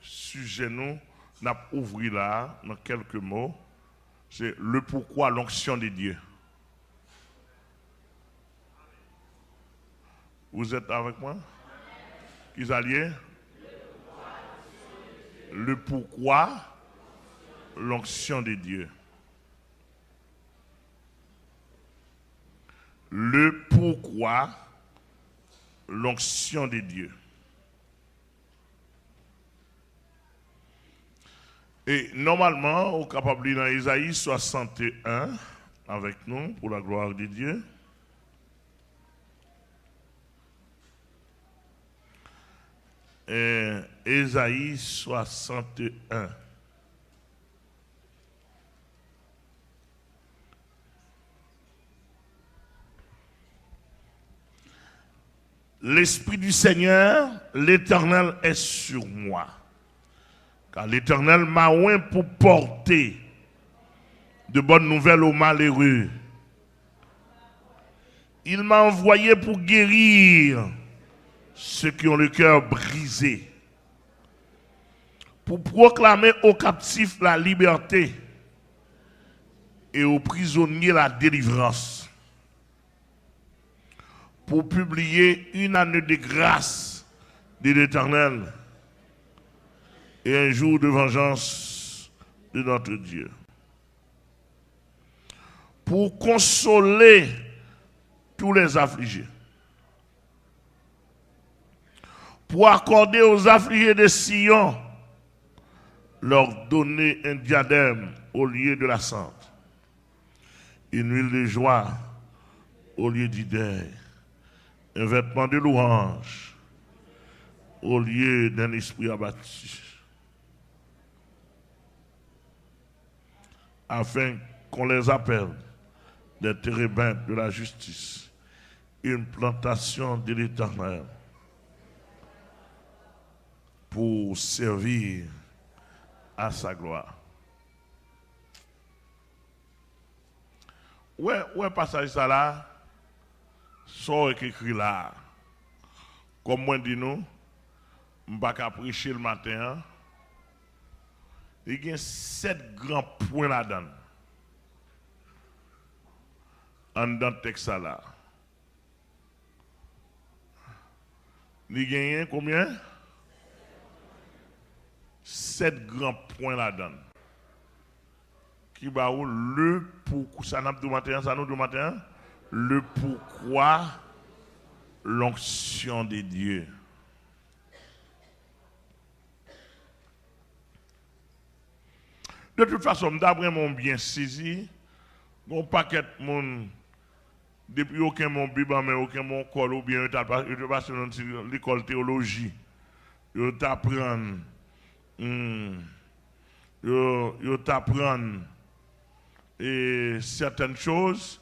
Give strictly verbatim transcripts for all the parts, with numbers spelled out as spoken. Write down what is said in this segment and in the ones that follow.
Sijè nou, n ap ouvri la a, nan kèlke mo, se le pourquoi l'onction de Dieu. Vous êtes avec moi? Kisa l ye? Le pourquoi l'onction de Dieu. Le pourquoi l'onction de Dieu. E nòmalman, ou kapab li nan Ezayi swasannteyen avèk nou, pour la gloire de Dieu. E, Ezayi swasannteyen. L'Esprit du Seigneur, l'Éternel est sur moi, car l'Éternel m'a oint pour porter de bonnes nouvelles aux malheureux. Il m'a envoyé pour guérir ceux qui ont le cœur brisé, pour proclamer aux captifs la liberté et aux prisonniers la délivrance, pour publier une année de grâce de l'Éternel et un jour de vengeance de notre Dieu, pour consoler tous les affligés, pour accorder aux affligés de Sion, leur donner un diadème au lieu de la cendre, une huile de joie au lieu du deuil, un vêtement de louange au lieu d'un esprit abattu, afin qu'on les appelle des térébinthes de la justice, une plantation de l'Éternel, pour servir à sa gloire. Ou wè, ou wè pasaj sa la, sa w wè k ekri la a. Kòm mwen di nou, m pa ka preche l maten an. Li gen sèt gran pwen ladan l, anndan tèks sa la. Li genyen konbyen? Sèt gran pwen ladan l ki ba ou le pou, sa n ap di w maten an, sa nou di w maten an, le pourquoi l'onction de Dieu. De tout fason, m ta renmen w byen sezi. Gen yon pakèt moun, depi yo kenbe yon Bib an men, yo kenbe yon kòl, oubyen yo ta, yo te pase nan ti lekòl teyoloji. Yo t aprann, hmm, yo, yo t aprann, e, certaines choses,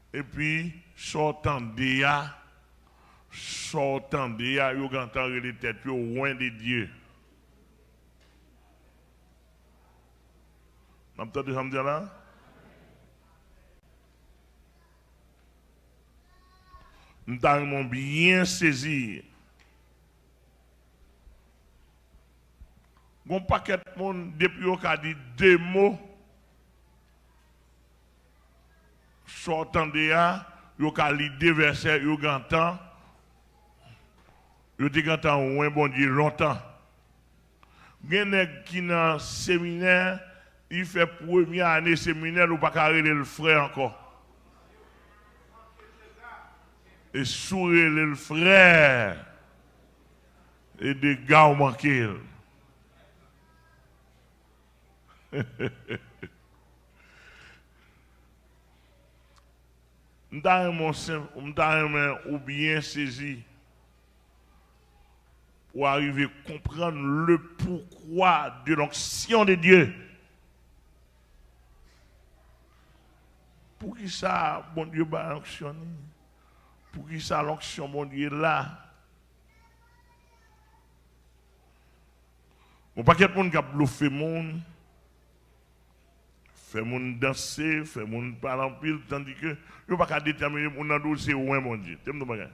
epi sa w tande a, sa w tande a, yo gentan rele tèt yo oint de Dieu. N ap tande sa m di a la? M ta renmen w byen sezi. Gon pakèt moun, depi yo ka di de mo, sa w tande a, yo ka li de vèsè, yo gentan, yo te gentan oint Bondye lontan. Gen nèg ki nan seminè, li fè premye ane seminè l, ou pa ka rele l frè ankò. E si w rele l frè, e dega w manke l. M ta renmen w senp, m ta renmen ou byen sezi pou w arive konprann le pourquoi de l'onction de Dieu. Poukisa Bondye bay onksyon li? Poukisa lonksyon Bondye la? Yon pakèt moun k ap blofe moun, fè moun danse, fè moun pale anpil, tandike yo pa ka detèmine moun nan di w se oint Bondye. Tande m di w bagay.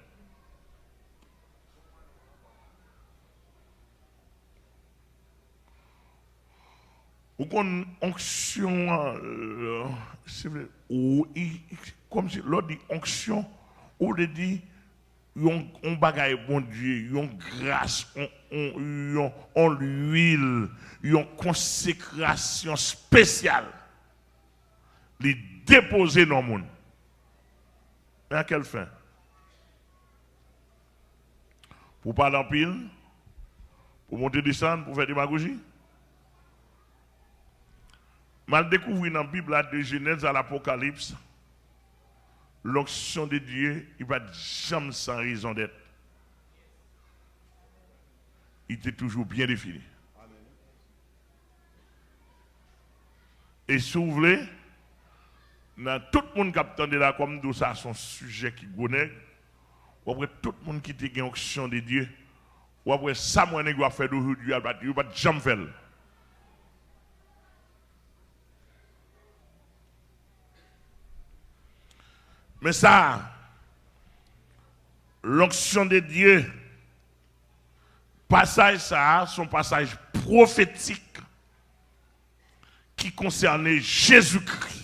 Ou konn onksyon an, se vle, ou, i, i, kòmsi lè w di onksyon, ou vle di yon, yon bagay Bondye, yon gras, yon, yon, yon, yon lwil, yon konsekrasyon espesyal. Li depoze nan moun. Men a kèl fen? Pou pale anpil, pou monte desann, pou fè demagoji. M al dekouvri nan Bib la, de Jenèz a Lapokalips, l'onction de Dieu, li pa t janm san rezon dèt. Li te toujou byen defini. E si w vle, nan tout moun k ap tande la, kòm m di w sa se yon sijè ki gwo nèg, w ap wè tout moun ki te gen onksyon de Dye, w ap wè sa m wè nèg yo ap fè de jodi a, yo pa t janm fè l. Men sa, l'onction de Dieu, pasaj sa a, se yon pasaj pwofetik ki konsène Jezikri.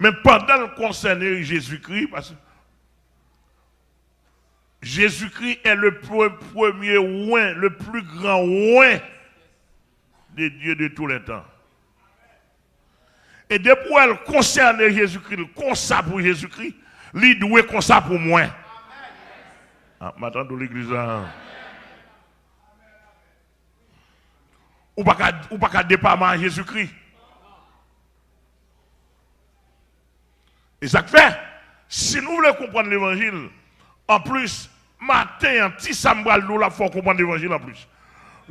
Men pandan l konsène Jezikri, paske Jésus-Christ est le pre- premier oint, le plus grand oint de Dieu de tous les temps. E depi w wè l konsène Jezikri, l konsa pou Jezikri, li dwe konsa pou mwen. Ah, m a tande w legliz la. Ou pa ka, ou pa ka depaman a Jezikri. E sa k fè, si nou vle konprann levanjil, anplis, maten an, ti sa m pral di w la, fò w konprann levanjil anplis.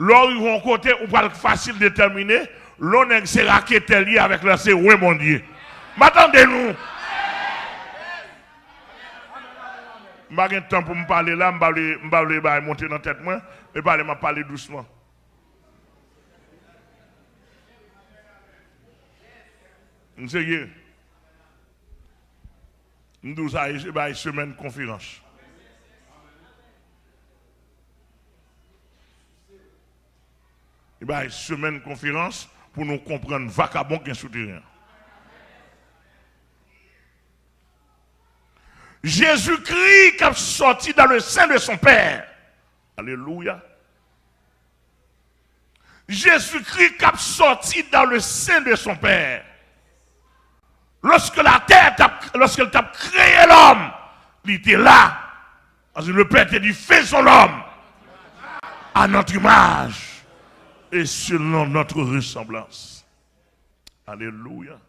Lè w rive yon kote, ou pral fasil detèmine, lè yon nèg se raketè l ye avèk lanse wen Bondye. M a tande nou. M pa gen tan pou m pale la, m pa vle, m pa vle bagay monte nan tèt mwen, e pale, m ap pale dousman. M serye. M di w sa, e se bay semèn konferans. E bay semèn konferans pou nou konprann vakabon k gen sou teren an. Jezikri k ap sòti dans le sein de son Père. Alelouya. Jezikri k ap sòti dans le sein de son Père. Lorsque la terre t ap, lorsque l t ap kreye lòm, li te la. Paske le Père te di, faisons l'homme à notre image et selon notre ressemblance. Alelouya.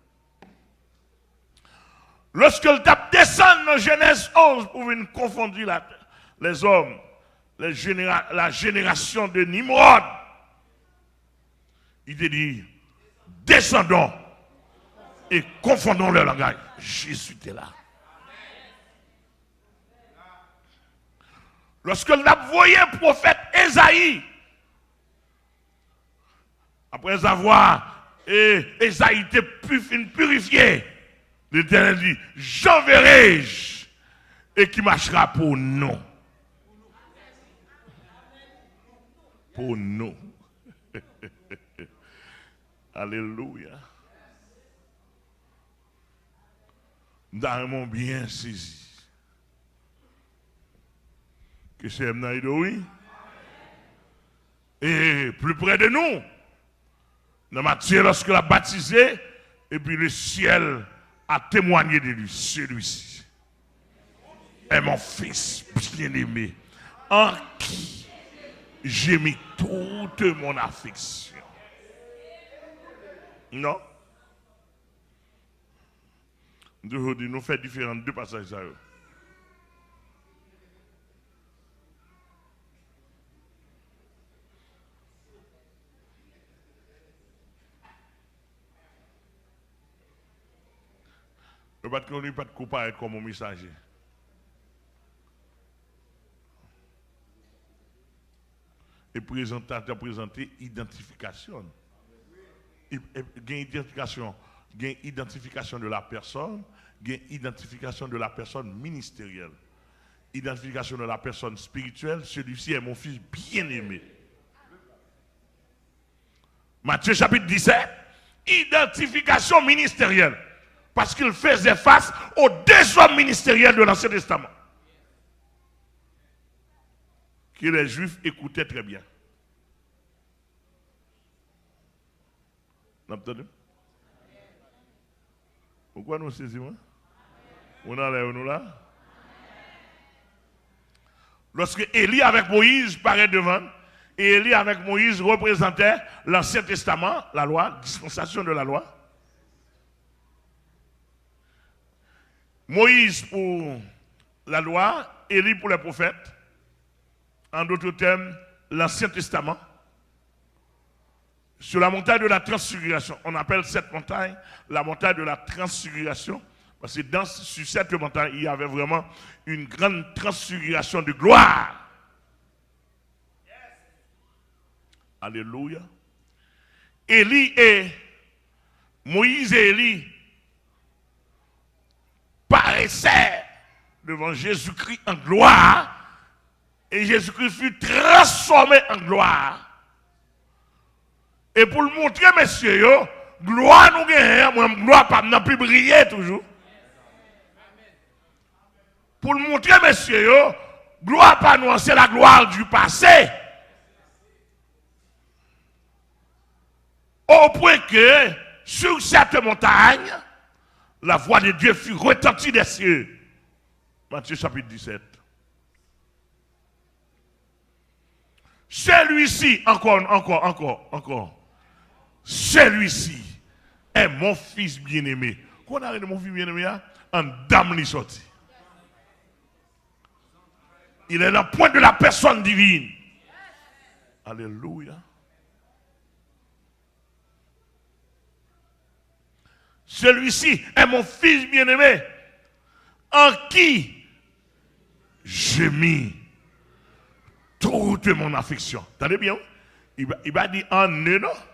Lorsque l t ap desann nan Jenèz onz pou vin konfondi la, les hommes, les généra- la génération de Nimrod, li te di, descendons et confondons leur langage. Jezi te la. Lorsque l t ap voye pwofèt Ezayi, après avoir, et Esaïe te pu- fin purifié, l'Éternel dit, j'enverrai et qui marchera pour nous. Pour nous. Alelouya. M ta renmen w byen sezi. Ke Senyè m nan ede w, wi. Et plus près de nous, dans Matthieu, lorsque il a baptisé, et puis le ciel a témoigné de lui, celui-ci est mon fils bien-aimé, en qui j'ai mis toute mon affection. Non? M toujou di, nou fè diferan de pasaj sa yo. Yo pa t konn, li pa t ko parèt kòm yon mesaje. E prezantatè prezante idantifikasyon. I- e- Gen idantifikasyon, gen idantifikasyon de la pèsòn, gen idantifikasyon de la pèsòn ministeryèl. Idantifikasyon de la pèsòn espirityèl, celui-ci est mon fils bien-aimé. Matthieu chapitre dix-sept, identification ministérielle, parce qu'il faisait face aux deux hommes ministériels de l'Ancien Testament, que les Juifs écoutaient très bien. N ap tande? Ou kwè nou sezi, mwen? Moun anlè yo, nou la? Lorsque Élie avec Moïse paraît devant, et Élie avec Moïse représentait l'Ancien Testament, la loi, dispensation de la loi. Moïse pour la loi, Élie pour les prophètes. En d'autres termes, l'Ancien Testament. Sur la montagne de la transfiguration, on appelle cette montagne la montagne de la transfiguration, parce que dans, sur cette montagne, il y avait vraiment une grande transfiguration de gloire. Alléluia. Élie et Moïse et Élie paraissaient devant Jésus-Christ en gloire, et Jésus-Christ fut transformé en gloire. E pou l montre mesye yo, glwa nou genyen an, mwen menm glwa pa m nan pi briye toujou. Pou l montre mesye yo, glwa pa nou an, c'est la gloire du passé. Au point que, sur cette montagne, la voix de Dieu fit retentir des cieux. Matthieu chapitre dix-sept. Celui-ci, encore, encore, encore, encore. Celui-ci est mon fils bien-aimé. Konnen rele mon fils bien-aimé a, anndan m li sòti. Il est la pointe de la personne divine. Alléluia. Celui-ci est mon fils bien-aimé, en qui j'ai mis toute mon affection. Tande byen, wi. Li pa, li pa di an ne, non.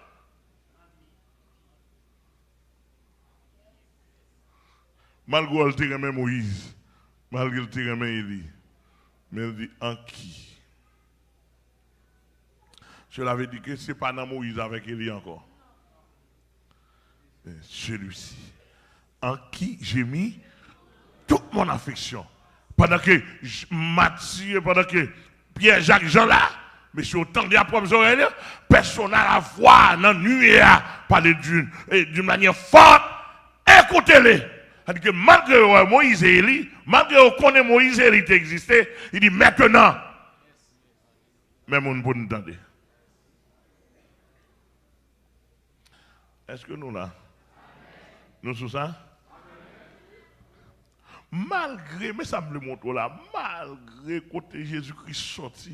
Malgre l te renmen Moyiz, malgre l te renmen Eli, men l di an ki. Cela veut dire que se pa nan Moyiz avèk Eli ankò. Celui-ci en qui j'ai mis toute mon affection. Pandan ke J-, Matye, pandan ke Pyè, Jak, Jan la, mesye yo tande a pwòp zòrèy yo, pèsonn a la vwa nan nwi a pale d'une, et d'une manière forte, écoutez-le. Sa di ke malgre yo wè Moyiz e Eli, malgre yo konnen Moyiz e Eli te egziste, li di, mentnan, men moun pou n tande. Èske nou la? Nou sou sa? Malgre, men sa m vle montre w la, malgre kote Jezikri sòti,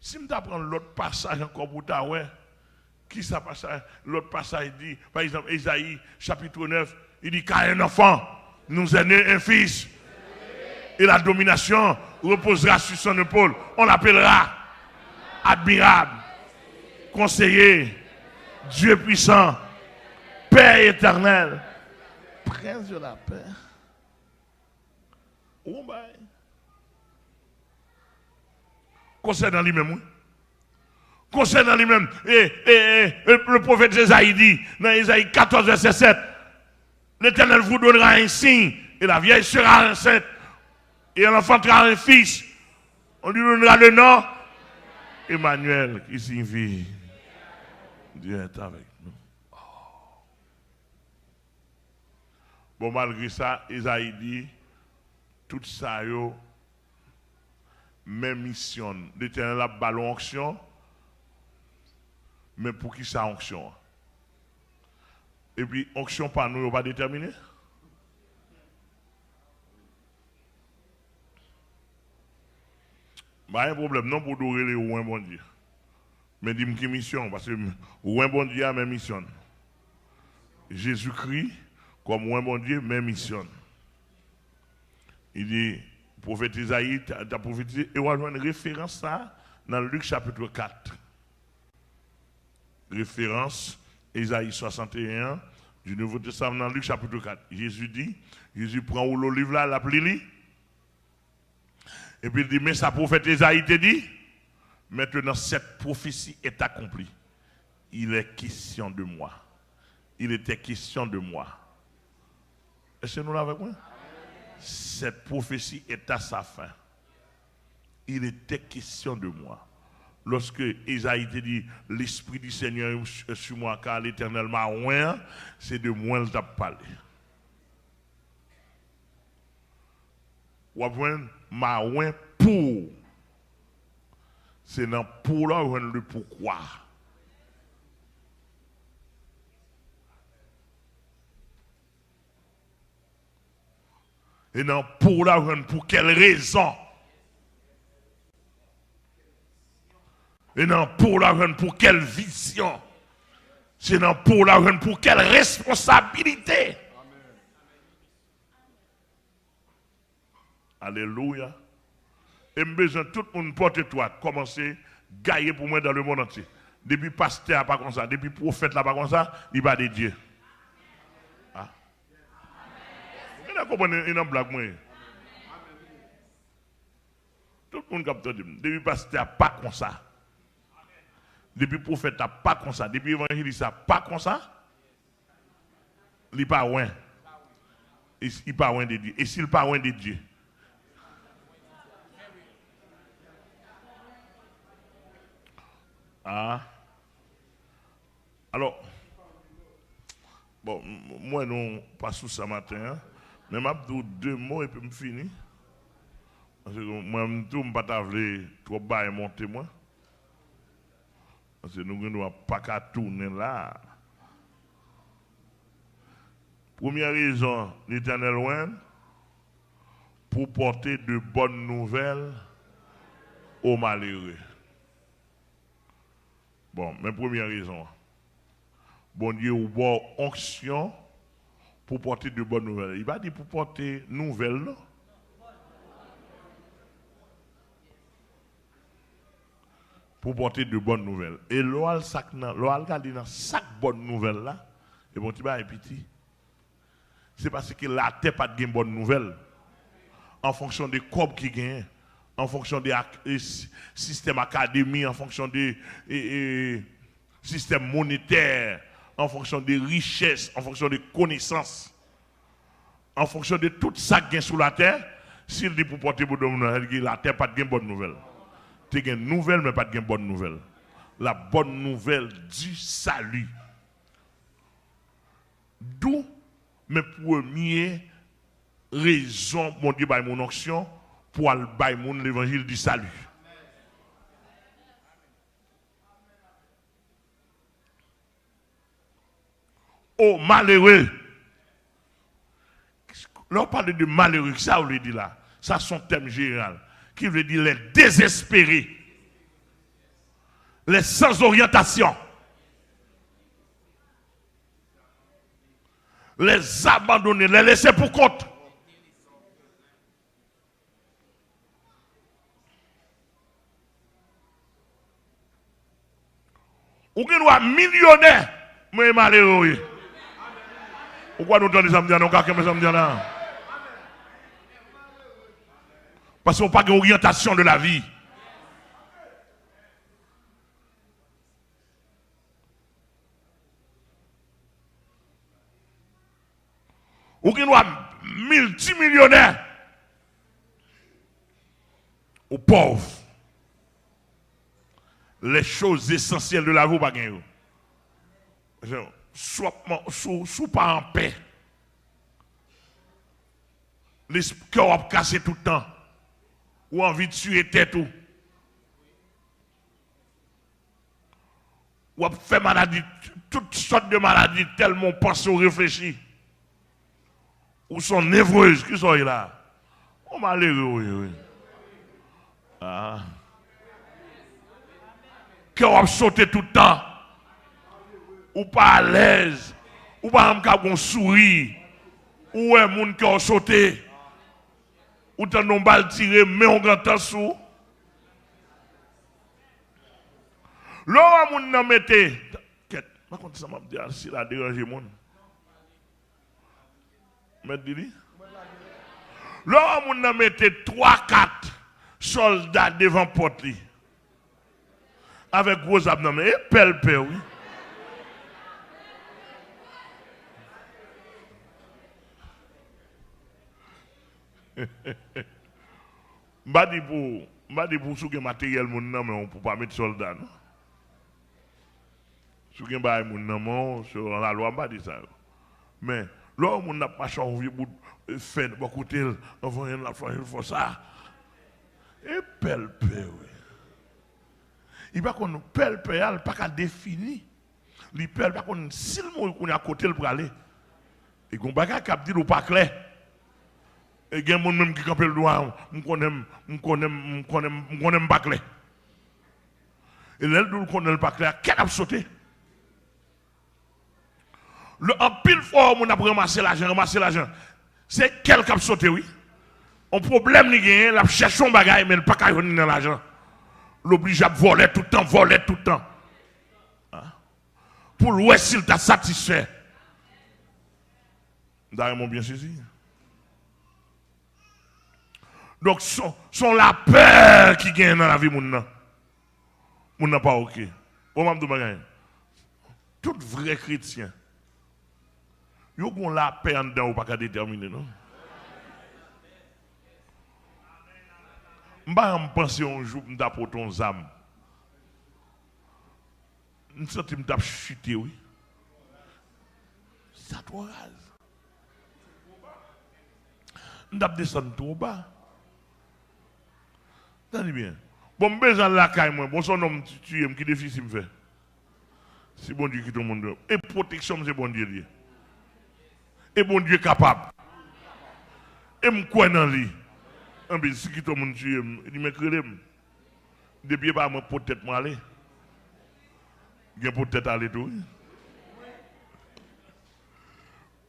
si m ta pran lòt pasaj ankò pou w ta wè, kisa pasaj, lòt pasaj di, pa egzanp, Ezayi, chapitre neuf, il dit, car un enfant nous est né, un fils, et la domination reposera sur son épaule. On l'appellera admirable, conseiller, Dieu puissant, Père éternel, prince de la paix. Ou bay. Konsènan li menm, wi. Konsènan li menm, e, e, e, e, le pwofèt Ezayi di, nan Ezayi katòz, vèsè sèt, L'Éternel vous donnera un signe, et la vierge sera enceinte, et elle enfantera un fils. On lui donnera le nom Emmanuel, qui signifie Dieu est avec nous. Bon, malgre sa, Ezayi di, tout sa yo, men misyon. Letènèl ap ba l yon onksyon, men pou ki sa onksyon an? Epi, onksyon pa nou yo pa detèmine? Pa gen pwoblèm non pou w rele w wen Bondye. Men di m ki misyon w, paske m, wen Bondye a, men misyon l. Jezikri, kòm wen Bondye, men misyon l. Li di, pwofèt Ezayi t, t ap pwofetize, e w a jwenn referans sa a nan Lik chapit kat. Referans Ezayi swasannteyen an, du Nouveau Testament, nan Lik chapit kat. Jezi di, Jezi pran woulo liv la, l ap li li. Epi l di, men sa pwofèt Ezayi te di, maintenant cette prophétie est accomplie. Il est question de moi. Il était question de moi. Èske nou la avèk mwen? Cette prophétie est à sa fin. Il était question de moi. Lorsque Ezayi te di, L'Esprit du Seigneur est sur moi, car l'Éternel m'a oint, se de mwen l t ap pale. W ap jwenn m'a oint pou. Se nan pou la w jwenn le pourquoi. E nan pou la w jwenn pou kèl rezon. E nan pou la w jwenn pou kèl vizyon. Se nan pou la w jwenn pou kèl responsabilite. Alelouya. E m bezwen tout moun pòte twa, kòmanse gaye pou mwen dans le monde entier. Depi pastè a pa konsa, depi pwofèt la pa konsa, li pa de Dye. Ah. Ou genlè konprann e nan blag mwen ye. Tout moun k ap tande m, depi pastè a pa konsa, depi pwofèt la pa konsa, depi evanjelis la pa konsa, li pa wen. E s- li pa wen de Dye. E si l pa wen de Dye? Ah. Alò, bon, m- m wè nou pa sou sa maten an, men m ap di w de mo epi m fini. Paske mwen menm tou, m pa ta vle twòp bagay monte mwen. Paske nou gen dwa pa ka tounen la. Premyè rezon Letènèl oint pou pote de bòn nouvèl o malere. Bon, men premyè rezon an. Bondye ou ba w onksyon pou pote de bòn nouvèl. Li pa di pou pote nouvèl, non. Pou pote de bòn nouvèl. E lè w al sak nan, lè w al gade nan sak bòn nouvèl la, e bon ti bagay piti. Se paske latè pa t gen bòn nouvèl. An fonksyon de kòb ki genyen, an fonksyon de ak- e, si- sistèm akademi, an fonksyon de e, e, sistèm monetè, an fonksyon de richès, an fonksyon de konesans, an fonksyon de tout sa k gen sou latè, si l di pou pote bòn nouvèl, sa vle di latè pa t gen bòn nouvèl. Te gen nouvèl, men pa t gen bòn nouvèl. La bonne nouvelle du salut. Dou, men premye rezon Bondye bay moun onksyon pou al bay moun levanjil di sali. O malere. Lè w pale de malere, kisa w vle di la? Sa se yon tèm jeneral ki vle di les désespérés, les sans orientation, les abandonnés, les laissés pour compte. Ou gen dwa milyonè, men e malere w ye. Ou kwè nou tande sa m di a, nou ka kenbe sa m di a la? Paske w pa gen oryantasyon de lavi. Ou gen dwa miltimilyonè, ou pòv. Les choses essentielles de la vie, ou pa gen yo. Si w ap man- si w- si w pa anpè, lesp- kè w ap kase tout tan. Ou anvi tiye tèt ou. W ap fè maladi, tout sòt de maladi, tèlman w panse, w reflechi. Ou se yon nevrez, kisa w ye la? Yon malere w ye, wi. Ah. Kè w ap sote tout tan. Ou pa alèz. Ou pa janm ka gon souri. Ou wè moun kè w sote. Ou tande yon bal tire, men yon gran tan sou. Lè w wè moun nan mete, kèt, m pa konn sa m ap di a, si la deranje moun. Mèt di li. Lè w wè moun nan mete twa, kat sòlda devan pòt li. Avèk gwo zam nan men, e pè l pè, wi. M pa di pou, m pa di pou si w gen materyèl moun nan men w pou pa met sòlda, non. Si w gen bagay moun nan men w, selon lalwa, m pa di sa yo. Men, lè w wè moun nan ap mache ak yon vye bout, eh, fè bò kote l, anvan l ap fè l fò sa. E pè l pè, wi. Li pa konn pè l pè a, l pa ka defini. Li pè, li pa konn si l mouri kounye a kote l prale. E gon bagay k ap di l ou pa klè. E gen moun menm ki kanpe l dwa, m konnen m, m konnen m, m konnen m, m konnen m pa klè. E lè l di w l konnen l pa klè a, kè l ap sote. Lè anpil fwa moun ap ranmase lajan, ranmase lajan. Se kè l k ap sote, wi. On pwoblèm li genyen, l ap chèche yon bagay, men l pa ka jwenn li nan lajan. L oblije ap vòlè tout tan, vòlè tout tan. Ah. Pou l wè si l ta satisfè. M ta renmen w byen sezi. Donk, se yon, se yon lapè ki genyen nan lavi moun nan. Moun nan pa oke. Bon, m ap di w bagay. Tout vrè kretyen, yo gen yon lapè anndan yo pa ka detèmine, non. M pa janm panse yon jou m ta pote yon zam. M santi m t ap chite, wi. Sa twò raz. M t ap desann twò ba. Tande byen. Bon, m bezwen al lakay mwen. Bon, se yon nonm ki tiye m, ki defisi m fè? Si Bondye kite yon moun, e pwoteksyon m se Bondye l ye. E Bondye kapab. E m kwè nan li. Anben, si kite yon moun tiye m, li menm k rele m. Depi e pa mwen k pot tèt mwen ale. Gen pot tèt ale tou, wi.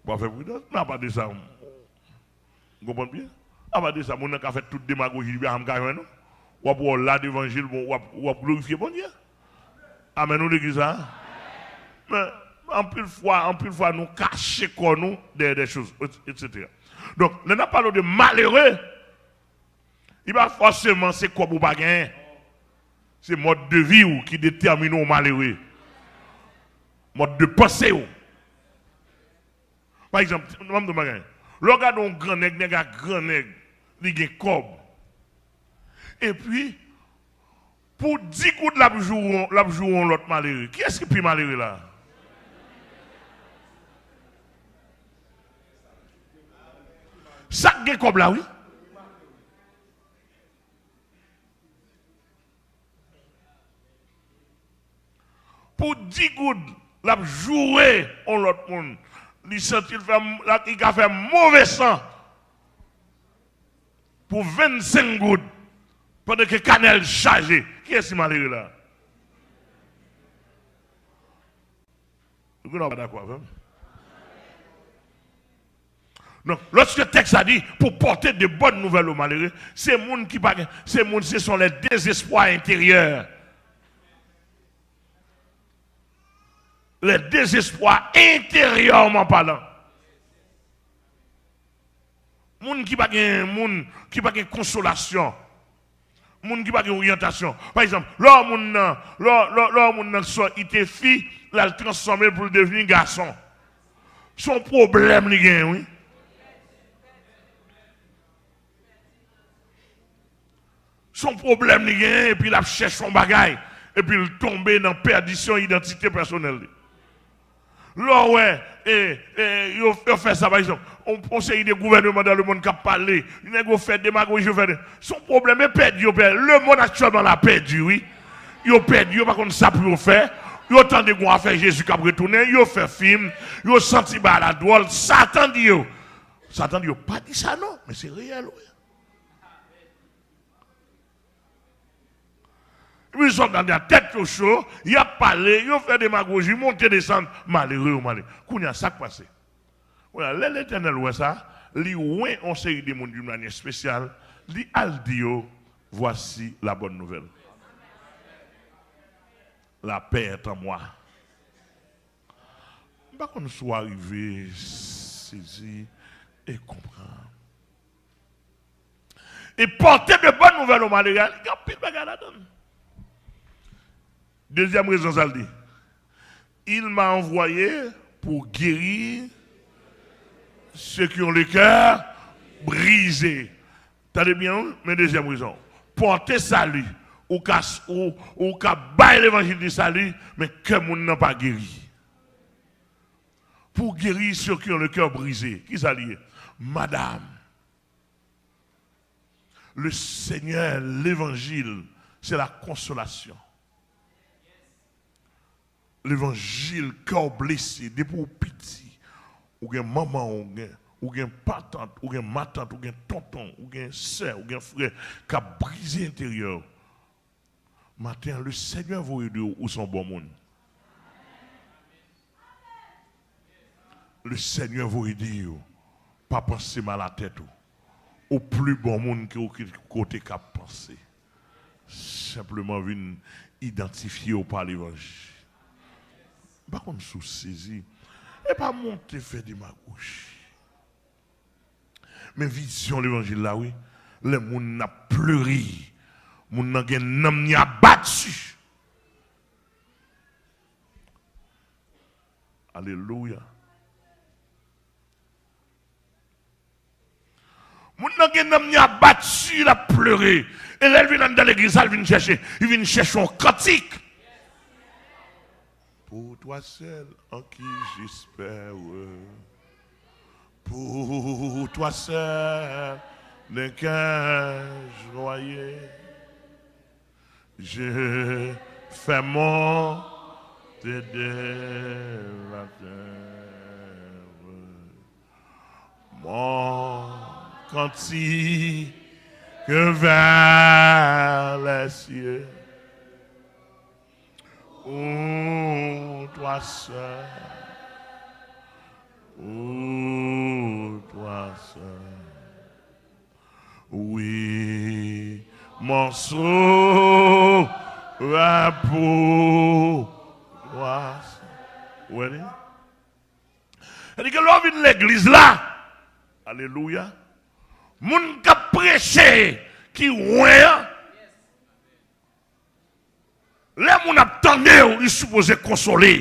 W ap fè pridans. Men apa de sa, w konprann byen? Apa de sa, moun nan ka fè tout demagoji li pa janm ka jwenn ou. W ap wè w la devan je l, bon, w ap, w ap glorifye Bondye. Amèn, ou legliz la? Men, anpil fwa, anpil fwa, nou kache kò nou dèyè de choz, etsetera. Donk, lè n ap pale de malere, li pa fòseman se kòb ou pa genyen. Se mòd de vi w ki detèmine w malere. Mòd de panse w. Pa egzanp, ban m di w bagay. Lè w gade yon gran nèg, nèg a gran nèg, li gen kòb. Epi, pou di goud l ap joure, l ap joure yon lòt malere. Kiyès ki pi malere la? Sa k gen kòb la, wi. Pou di goud, l ap joure yon lòt moun. Li santi l fè, li ka fè move san pou vennsenk goud, pandan ke kanè l chaje. Kiyès ki malere la? Nou konnen w pa dakò avè m. Donk, lòske tèks la di, pour porter de bonnes nouvelles aux malheureux, se moun ki pa gen, se moun, ce sont les désespoirs intérieurs. Les désespoirs intérieurement parlant. Moun ki pa gen, moun ki pa gen konsolasyon. Moun ki pa gen oryantasyon. Pa egzanp, lè w moun nan, lè, lè, lè w moun nan sò, li te fi, l al transfòme l pou l devni gason. Se yon pwoblèm li genyen, wi. Se yon pwoblèm li genyen, epi l ap chèche yon bagay, epi l tonbe nan pèdisyon idantite pèsonèl li. Lè w wè, e, e, yo, yo fè sa, pa egzanp, on, on seri de gouvèneman dans le monde k ap pale, nèg yo fè demagoji, yo fè de, se yon pwoblèm, e pèdi yo pèdi. Lemonn aktyèlman la pèdi, wi. Yo pèdi, yo pa konn sa pou yo fè. Yo tande gon afè Jezi k ap retounen, yo fè fim, yo santi bagay la dwòl. Satan di yo. Satan di yo, pa di sa non, men se reyèl, wi. Epi sòlda a tèt yo cho, y ap pale, yo fè demagoji, monte desann, malere yo malere. Kounye a, sa k pase? Kounye a, lè Letènèl wè sa, li wen yon seri de moun d'une manière spéciale, li al di yo, voici la bonne nouvelle. La paix est en moi. M pa konn si w arive sezi e konprann. E porter de bonnes nouvelles aux malheureux, gen anpil bagay ladan l. Dezyèm rezon, sa l di, il m'a envoyé pour guérir ceux qui ont le cœur brisé. Tande byen, wi, men dezyèm rezon. Pòte sali, ou ka, ou, ou ka bay levanjil di sali, men kè moun nan pa geri. Pour guérir ceux qui ont le cœur brisé. Ki sa li ye? Madam, le Seigneur, levanjil, se la konsolasyon. Levanjil, kè w blese, depi w piti, ou gen manman, ou gen, ou gen patant, ou gen matant, ou gen tonton, ou gen sè, ou gen frè, k ap brize enteryè w. Maten an, le Seigneur voye di w, ou se yon bon moun. Le Seigneur voye di w, pa panse mal a tèt ou. Ou pli bon moun ke w ki kote k ap panse. Senpleman vin idantifye w pa levanjil. M pa konn si w sezi. E pa monte fè demagoji. Men vizyon levanjil la, wi. Lè moun nan ap plere, moun nan gen nanm li abati. Alelouya. Moun nan gen nanm li abati, l ap plere. E lè l vin anndan legliz la, l vin chèche, li vin chèche yon kantik. Pour toi seul en qui j'espère, pour toi seul ne qu'ai-je noyé. Je fais monter de la terre mon cantique vers les cieux. Pour toi seul, pour toi seul. Oui, mon sauveur, pour toi seul. Ou wè li? Sètadi ke lè w vin legliz la, alelouya, moun k ap preche ki lwen an, lè moun ap tande w, li sipoze konsole.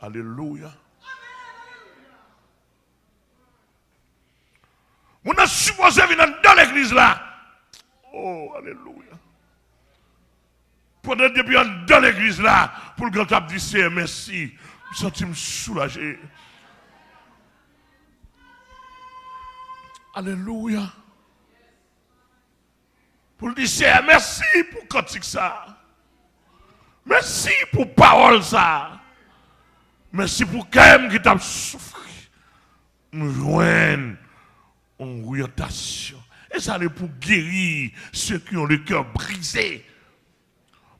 Alelouya. Moun nan sipoze vin anndan legliz la. Oh, alelouya. Pandan depi anndan legliz la, pou l gentan ap di, Seyè, mèsi. M santi m soulaje. Alelouya. Pou l di, Seyè, mèsi pou kantik sa a. Mèsi pou pawòl sa a. Mèsi pou kè m ki t ap soufri. M jwenn yon oryantasyon. E sa le pour guérir ceux qui ont le cœur brisé.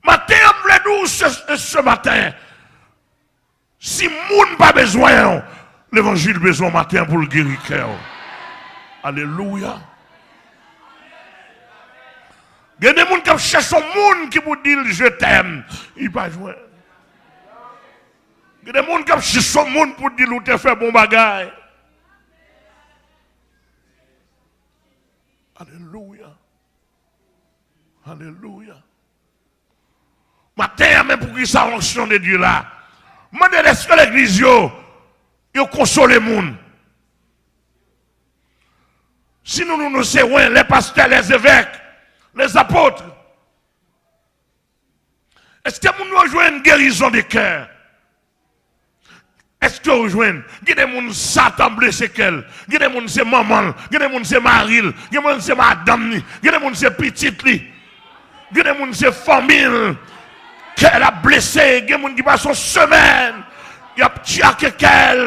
Maten an, m vle di w, se, se maten, si moun pa bezwen w, levanjil bezwen w maten an pou l geri kè w. Alelouya. Gen de moun k ap chèche yon moun ki pou di l je t'aime, li pa jwenn. Gen de moun k ap chèche yon moun pou di l ou te fè bon bagay. Alelouya. Alelouya. Maten an, men poukisa onksyon de Dye la? Mande, èske legliz yo, yo konsole moun? Si nou, nou, nou se wen, les pasteurs, les évêques, les apôtres, èske moun yo jwenn gerizon de kè? Èske w jwenn? Gen de moun Satan blese kè l. Gen de moun se manman l. Gen de moun se mari l. Gen de moun se madanm li. Gen de moun se pitit li. Gen de moun se fanmi l. Kè l ap blese. Gen moun ki pase yon semèn, y ap tchake kè l.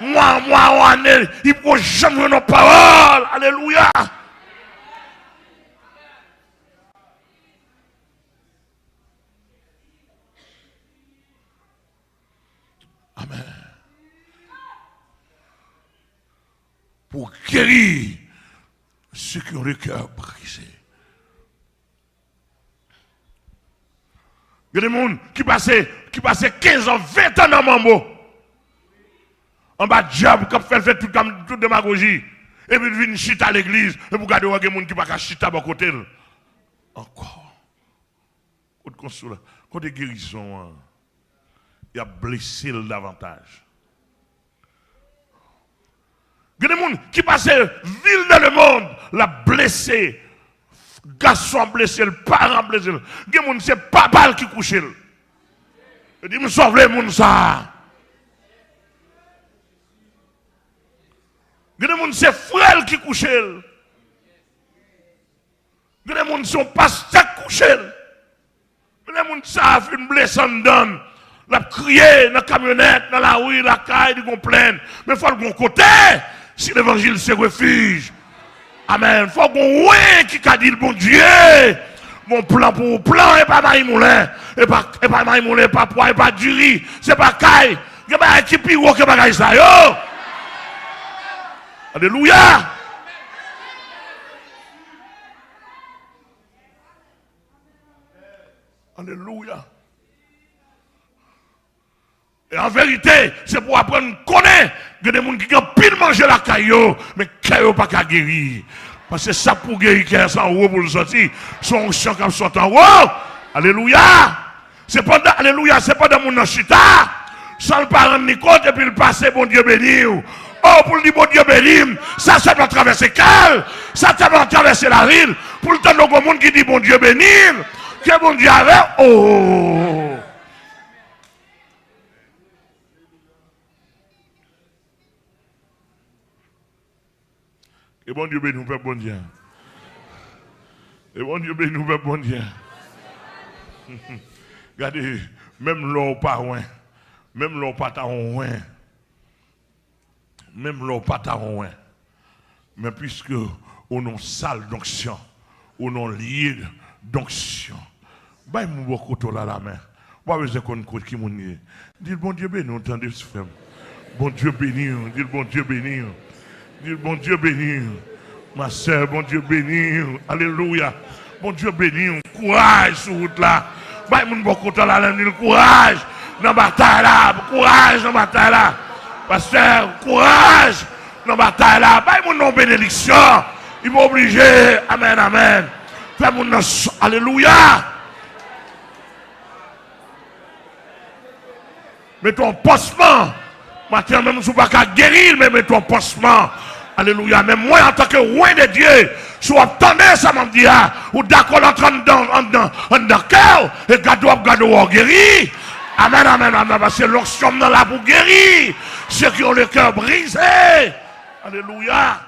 Mwa, mwa, yon ane, li poko janm jwenn yon pawòl. Alelouya. Amèn. Pour guérir ceux qui ont le cœur brisé. Gen de moun ki pase, ki pase kenz an, ven tan nan manbo. Anba dyab k ap fè l fè tout, tout demagoji. Epi l vin chita legliz. Epi w gade, w gen moun ki pa ka chita bò kote l ankò. Kote konsola-, kote gerizon an? Y ap blese l davantaj. Gen de moun ki pase vil dans le monde, l ap blese. Gason ap blese l, paran ap blese l. Gen moun se papa l ki kouche l. Yo di m sa w vle moun sa a. Gen de moun se frè l ki kouche l. Gen de moun se yon pastè k kouche l. Men lè moun sa a fin blese anndan l, l ap kriye nan kamyonèt, nan lari, lakay, li gon plenn. Men fò l gon kote, si levanjil se refij. Amèn. Fò gon wen ki ka di l, Bondye, gon plan pou ou. Plan e pa mayi moulen, e pa, e pa mayi moulen, e pa pwa, e pa diri, se pa kay. Gen bagay ki pi wo ke bagay sa yo. Alelouya. Alelouya. E an verite, se pou w aprann konnen, gen de moun ki gen anpil manje lakay yo, men kè yo pa ka geri. Paske sa k pou geri kè a, se anwo pou l soti. Se yon onksyon k ap sot anwo. Alelouya. Se pandan, alelouya, se pandan moun nan chita, san l pa rann li kont, epi l pase, Bondye beni w. O, pou l di, Bondye beni m, sa sèlman travèse kè l, sa sèlman travèse lavi l, pou l tande yon gwo moun ki di, Bondye beni l, ke Bondye avè w. O! E Bondye beni w, pèp Bondye a. E Bondye beni w, pèp Bondye a. Gade, menm lè w pa wen, menm lè w pa ta wen, menm lè w pa ta wen, men piske ou nan yon sal donksyon, ou nan yon lye donksyon, bay moun bò kote w la lamen. Ou pa bezwen konn kot ki moun ye. Di l, Bondye beni w, tande, frè m. Bondye beni w. Di l, Bondye beni w. Di l, Bondye beni w. Ma sè, Bondye beni w. Alelouya. Bondye beni w. Kouraj sou wout la. Bay moun bò kote w la, di l, kouraj nan batay la. Kouraj nan batay la. Pastè, kouraj nan batay la. Bay moun nan yon benediksyon. Li pa oblije. Amèn, amèn. Fè moun nan s-, alelouya. Mete yon pansman. Maten an, menm si w pa ka geri l, men mete yon pansman. Alelouya. Men mwen, antanke wen de Dye, si w ap tande sa m ap di a, ou dakò l antre anndan, anndan, anndan kè w, e gade w ap gade w, w geri. Amèn, amèn, amèn. Paske lonksyon m nan la pou geri. Ceux qui ont le cœur brisé. Alelouya.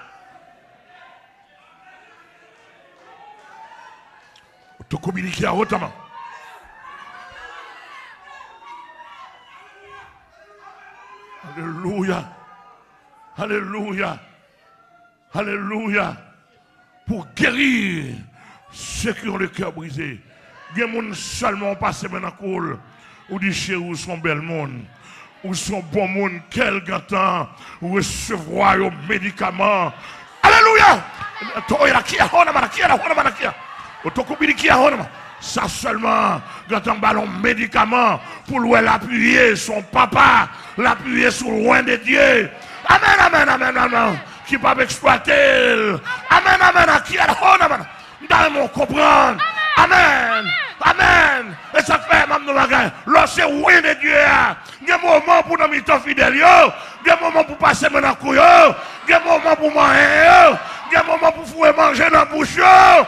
Otokobiliki a otaman. Alelouya. Alelouya. Alelouya. Pou geri ceux qui ont le cœur brisé. Gen moun sèlman w pase men nan kou l. Ou di, cheri, ou se yon bèl moun. Ou se yon bon moun. Kè l gentan resevwa yon medikaman. Alelouya! Toya kia hona mana kia la hona mana kia. Otokobili kia hona ma. Sa sèlman gentan ba l yon medikaman pou l wè l apiye sou yon papa, l apiye sou lwen de Dye. Amèn, amèn, amèn, amèn. Ki p ap eksplwate l. Amèn, amèn, a kia la hona mana. M ta renmen w konprann. Amèn. Amèn. E sa k fè m ap di w bagay. Lè w se wen de Dye a, gen moman pou w nan mitan fidèl yo. Gen moman pou w pase men nan kou yo. Gen moman pou w manyen yo. Gen moman pou w foure manje nan bouch yo.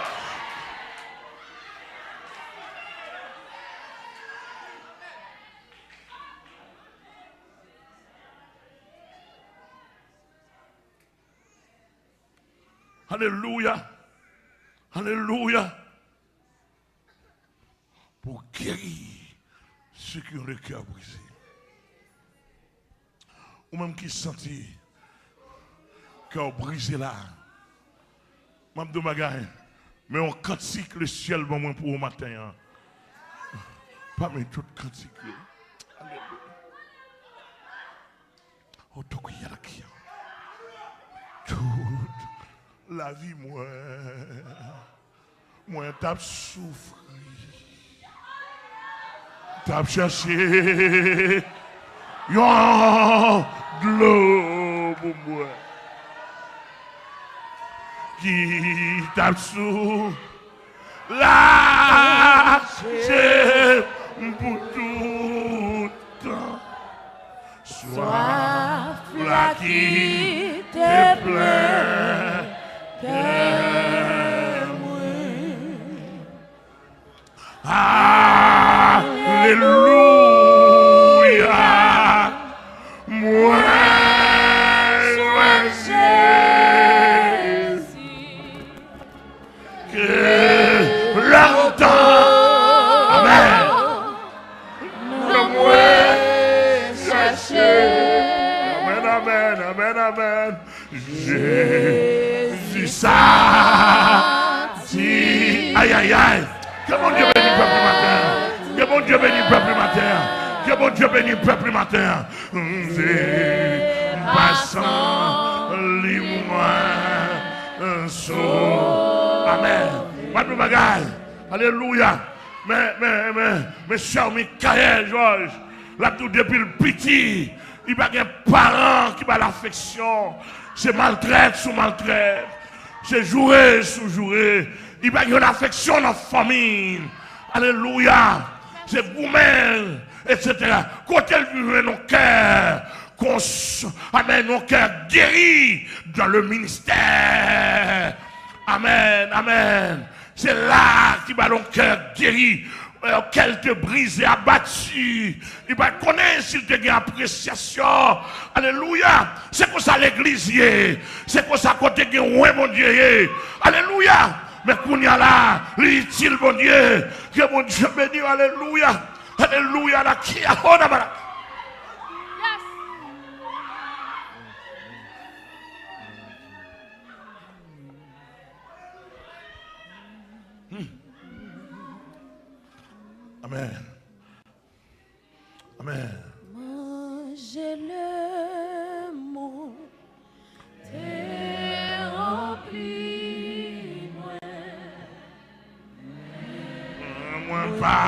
Alelouya. Alelouya. Pou geri ceux qui ont le cœur brisé. Ou menm ki santi kè w brize la, m ap di w bagay, men yon kantik lesyèl ban mwen pou ou maten an. Pami tout kantik yo. Alelouya. Otokouyalakia. Tout lavi mwen, mwen t ap soufri. T ap chèche yon dlo pou bwè. Ki t ap sou Lache m pou tout tan. Swaf la ki te Alelouya. Mwen jwenn Jezi ke lontan. Amèn. Nan mwen chache. Amèn, amèn, amèn, amèn. Jezi sa di. Ay, ay, ay. Ke Bondye beni pèp li maten an. Ke Bondye beni pèp li maten an. Ke Bondye beni pèp li maten an. Se pa san li mwen sove. Amèn. Mwen tou bagay. Alelouya. Men, men, men, men, chè Michaël Georges, l ap di w depi l piti, li pa gen paran ki ba l afeksyon. Se maltrèt sou maltrèt. Se joure sou joure. Li pa gen yon afeksyon nan fanmi. Alelouya. Se goumen, etsetera. Kote l vin jwenn yon kè kons-, amèn, yon kè geri dans le ministère. Amèn, amèn. Se la ki ba l yon kè geri. Yon kè l te brize, abati. Li pa t konnen si l te gen apresyasyon. Alelouya. Se konsa legliz ye. Se konsa kote gen wen Bondye ye. Alelouya. Men kounye a la, li itil Bondye. Ke Bondye beni w. Alelouya. Alelouya. La ki a hona bala. Amèn. Amèn. Manje lemonn te ranpli mwen. Mwen pa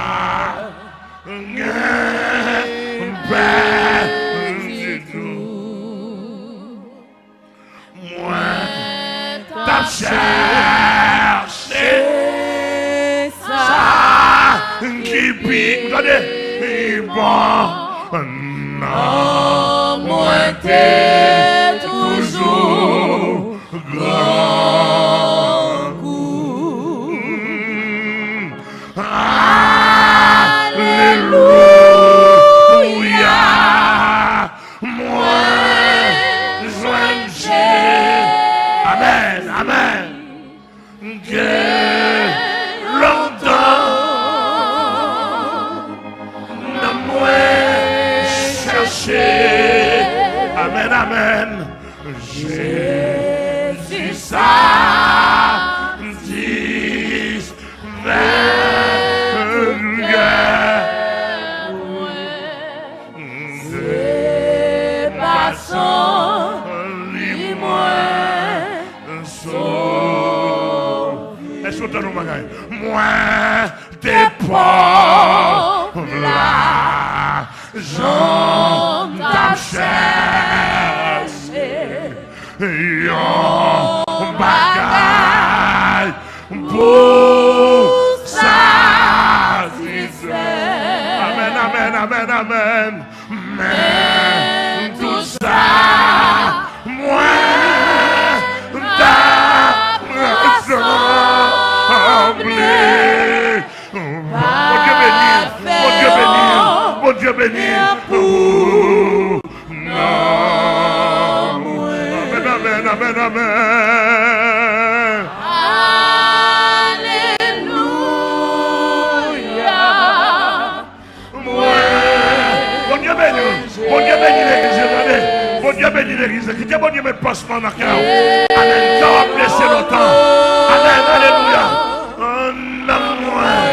gen pè ditou. Mwen t ap chèche sa ki pi, tande, pi bon nan mwen te toujou grangou. Alelouya. Mwen jwenn Jezi. Amèn, amèn. Gen lontan nan mwen chache. Amèn, amèn. Jezi sa di. Fè kè mwen, se pa san li mwen sove. Èske w tande yon bagay? Mwen te pòv la, jan m t ap chèche yon bagay pou satisfè. Amèn, amèn, amèn, amèn. Men tou sa, mwen t ap rasanble. Bondye beni, Bondye beni, Bondye beni. Amèn, amèn, amèn, amèn. Alelouya. Mwen. Bondye beni w. Bondye beni legliz la, tande. Bondye beni legliz la. Kite Bondye met pansman nan kè w. Amèn. Kè w ap blese lontan. Amèn. Alelouya. Nan mwen.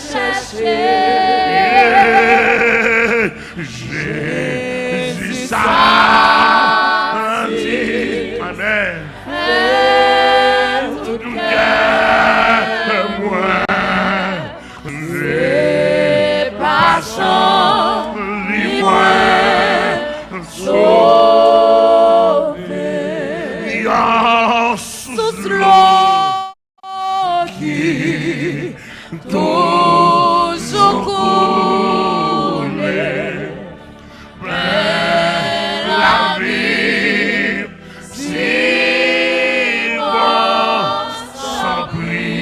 Chèche. Jezi sa di. Amèn. Tout kè mwen, se pa san li mwen sove. Yon sous dlo ki toujou koule plen lavi, si bon san pri.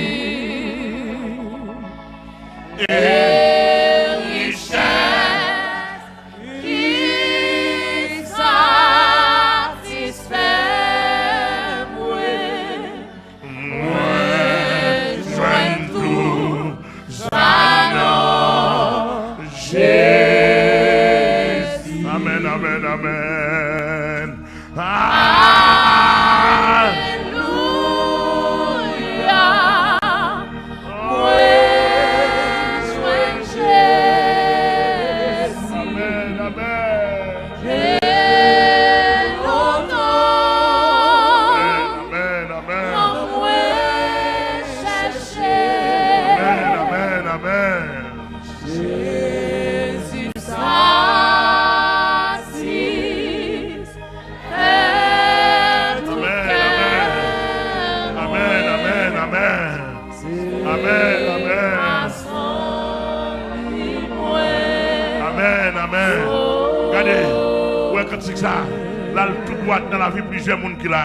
e richès ki satisfè mwen. Mwen jwenn tou sa nan Jezi. Amèn, amèn, amèn. Alelouya. Mwen jwenn Jezi. Amèn, amèn. Ke lontan Amèn, amèn. Mwen chèche. Amèn, amèn, amèn. Jezi satisfè tout kè mwen. Amèn, amèn, amèn. Amèn, amèn. Amèn, amèn. Gade, ou wè kantik sa, l al tou dwat nan lavi plizyè moun ki la.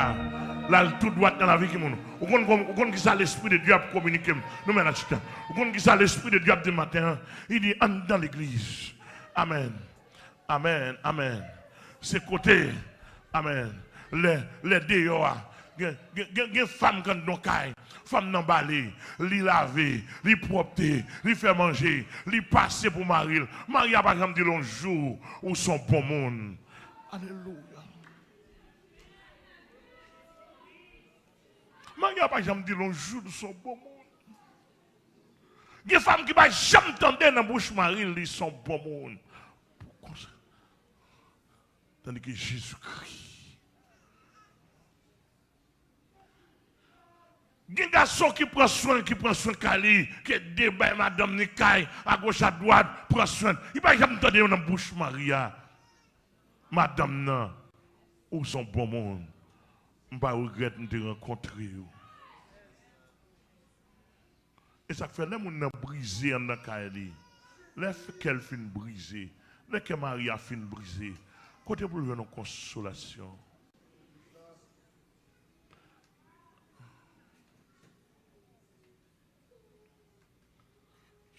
L al tou dwat nan lavi ki moun. Ou konn, ou konn ki sa Lespri de Dye ap kominike m? Nou menm la chita. Ou konn ki sa Lespri de Dye ap di maten an? Li di, anndan legliz. Amèn. Amèn, amèn. Se kote, amèn, lè, lè deyò a. Gen, gen, gen, gen fanm k anndan kay. Fanm nan bale, li lave, li pwòpte, li fè manje, li pase pou mari l. Mari a pa janm di l yon jou ou s on bon moun. Alelouya. Mari a pa janm di l yon jou l s on bon moun. Gen fanm ki pa janm tande nan bouch mari l li s on bon moun. Pou konsa. Tandike Jezikri. Gen gason ki pran swen, ki pran swen kay li, ki ede bay madanm ni kay, agoch adwat, pran swen. Li pa janm tande nan bouch mari a. Madanm nan, ou s on bon moun. M pa regrèt m te rankontre w. E sa k fè lè moun nan brize anndan kay li, lè kè l fin brize, lè kè mari a fin brize, kote pou l jwenn yon konsolasyon?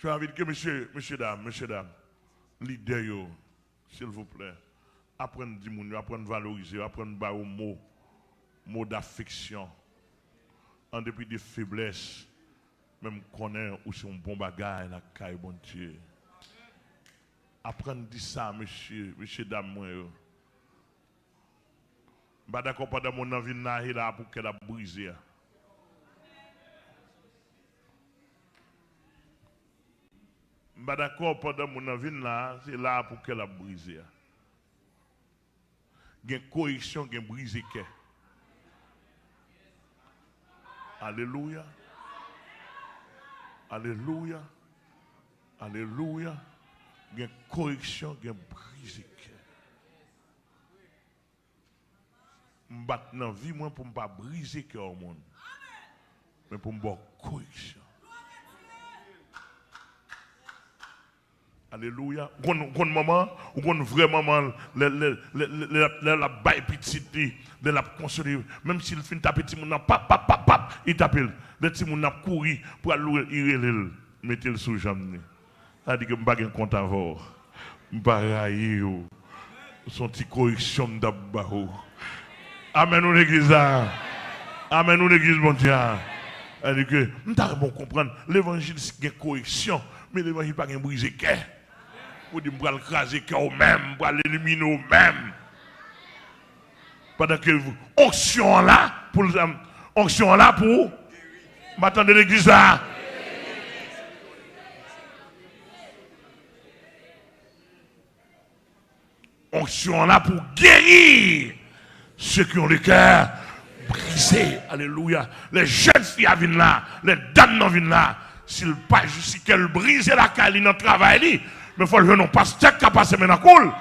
Je envite ke mesye, mesye dam, mesye dam, lidè yo, silvouplè, aprann di moun yo, aprann valorize yo, aprann ba yo mo, mo dafeksyon. An depi de feblès, men m konnen ou se yon bon bagay lakay Bondye. Aprann di sa, mesye, mesye dam mwen yo. M pa dakò pandan moun nan vin la, se la pou kè l ap brize a. M pa dakò pandan moun nan vin la, se la pou kè l ap brize a. Gen koreksyon, gen brize kè. Alelouya. Alelouya. Alelouya. Gen koreksyon, gen brize kè. M bat nan vi mwen pou m pa brize kè yon moun, men pou m ba w koreksyon. Alelouya. Ou konn, ou konn manman, ou konn vrè manman, lè, lè, lè, lè, lè l ap, lè l ap bay pitit li, lè l ap konsole, menm si l fin tape timoun nan, pap, pap, pap, pap, li tape l. Lè timoun nan ap kouri pou al loure l, li rele l, mete l sou janm li. Sa di ke m pa gen kont avè w. M pa rayi w. Se yon ti koreksyon m t ap ba w. Amèn, ou legliz la. Amèn, ou legliz Bondye a. Sa di ke m ta renmen w konprann, levanjil gen koreksyon, men levanjil pa gen brize kè. Ou di, "M pral kraze kè w menm, m pral elimine w menm." Pandan ke onksyon an la, pou l, onksyon an la pou, m pa tande legliz la. Onksyon an la pou geri ceux qui ont le cœur brisé. Alelouya. Lè jèn fi a vin la, lè dam nan vin la, si l pa jis, si kè l brize lakay li, nan travay li, men fò l jwenn yon pastè k ka pase men nan kou l.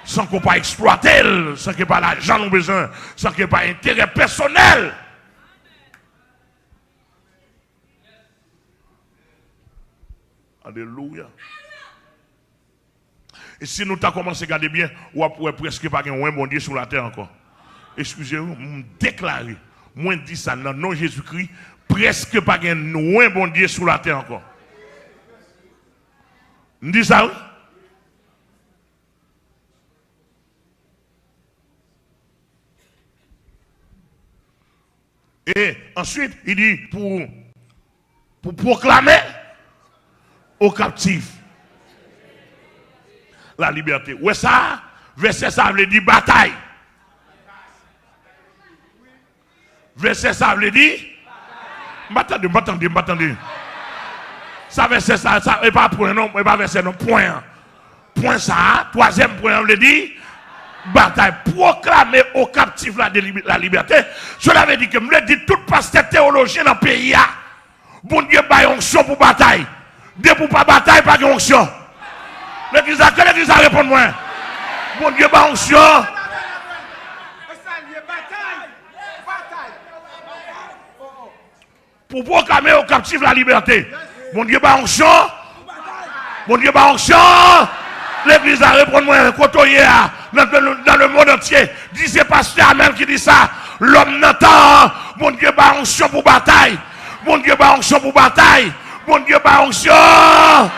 San ke w pa eksplwate l, san ke pa lajan nou bezwen, san ke pa enterè pèsonèl. Alelouya. E si nou ta kòmanse gade byen, w ap wè prèske pa gen wen Bondye sou latè ankò. Eskize m, m deklare, mwen di sa nan non Jezikri, prèske pa gen wen Bondye sou latè ankò. M di sa, wi. E answit, li di pou, pou pwoklame o kaptif la libète. Ou wè sa? Vèsè sa vle di batay. Vèsè sa vle di, m pa tande, m pa tande, m pa tande. Sa vèsè sa, sa, e pa pwen non, e pa vèsè non, pwen an. Pwen sa a, twazyèm pwen an vle di, batay. Pwoklame o kaptif la, de libi-, la libète. Cela vle di ke m vle di tout pastè teyolojyen nan peyi a, Bondye bay onksyon pou batay. Depi w pa batay, pa gen onksyon. Legliz la, ke legliz la reponn mwen. Bondye bay onksyon. Pou pwoklame o kaptif la libète. Bondye bay onksyon. Bondye bay onksyon. Legliz la, reponn mwen, kote w ye a, nan, nan, nan le monde entier. Di se pastè Amèl ki di sa. Lòm nan tan an, Bondye bay onksyon pou batay. Bondye bay onksyon pou batay. Bondye bay onksyon.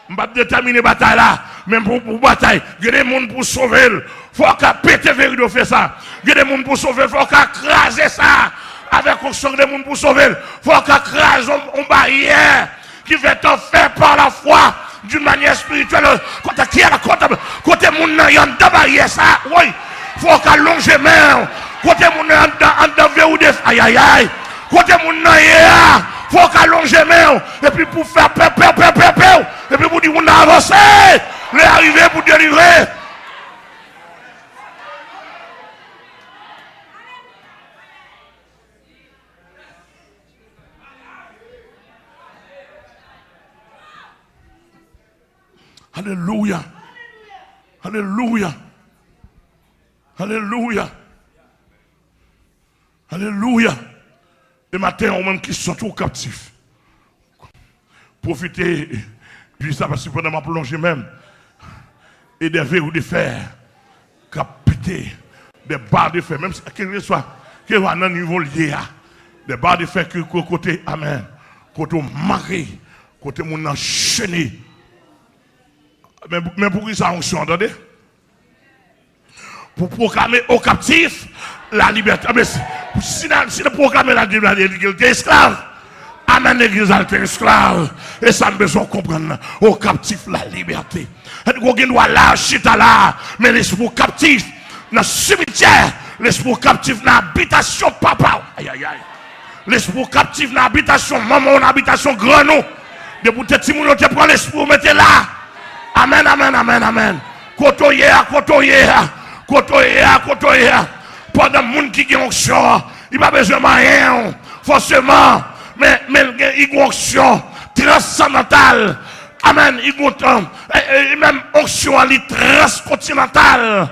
M p ap detèmine batay la, men pou, pou batay, gen de moun pou sove l, fò w ka pete veri do fe sa. Gen de moun pou sove l, fò w ka kraze sa. Avèk onksyon, gen de moun pou sove l, fò w ka kraze yon, yon baryè ki fèt an fè pa la fwa, d'une manière spirituelle. Kote ki a la, kote, kote moun nan ye anndan baryè sa, woy, fò w ka lonje men w. Kote moun nan ye anndan, anndan veri de, ayayay. Kote moun nan ye a, fò w ka lonje men w. Epi pou fè pew, pew, pew, pew, pew. Epi pou di moun nan avanse. Lè a rive pou delivre. Alelouya. Alelouya. Alelouya. Alelouya. E maten, ou menm ki santi w kaptif, pwofite di sa, paske pandan m ap lonje men m, e de veri de fè k ap pete, de ba de fè, menm si, kèlkeswa, kèlkeswa nan nivo l ye a, de ba de fè ke ko-, kote, amèn, kote w mare, kote moun nan chene. Men, men poukisa onksyon an, tande? Pou pwoklame o kaptif la libète. Anben, si, si nan, si nan pwoklame la libète, li te esklav. Amèn, legliz la te esklav. E sa m bezwen w konprann. O kaptif la libète. Ou gen dwa la, chita la, men lespri w kaptif nan simityè, lespri w kaptif nan abitasyon papa w. Ayayay. Lespri w kaptif nan abitasyon manman w, nan abitasyon grann ou. Depi w te timoun, yo te pran lespri w mete la. Amèn, amèn, amèn, amèn. Kote w ye a, kote w ye a, kote w ye a, kote w ye a. Pandan moun ki gen onksyon an, li pa bezwen manyen w, fòseman, men, men l gen, li gen onksyon transandantal. Amèn. Li gon tan. E, e, e menm onksyon an, li transkontinantal.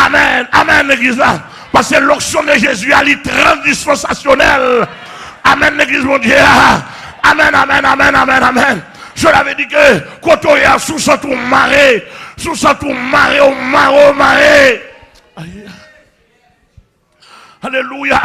Amèn. Amèn, legliz la. Paske l'onction de Jésus a, li transdispansasyonèl. Amèn, legliz Bondye a. Amèn, amèn, amèn, amèn, amèn. Cela veut dire que kote w ye a, si w santi w mare, si w santi w mare, w mare, w mare. Ayi. Alelouya!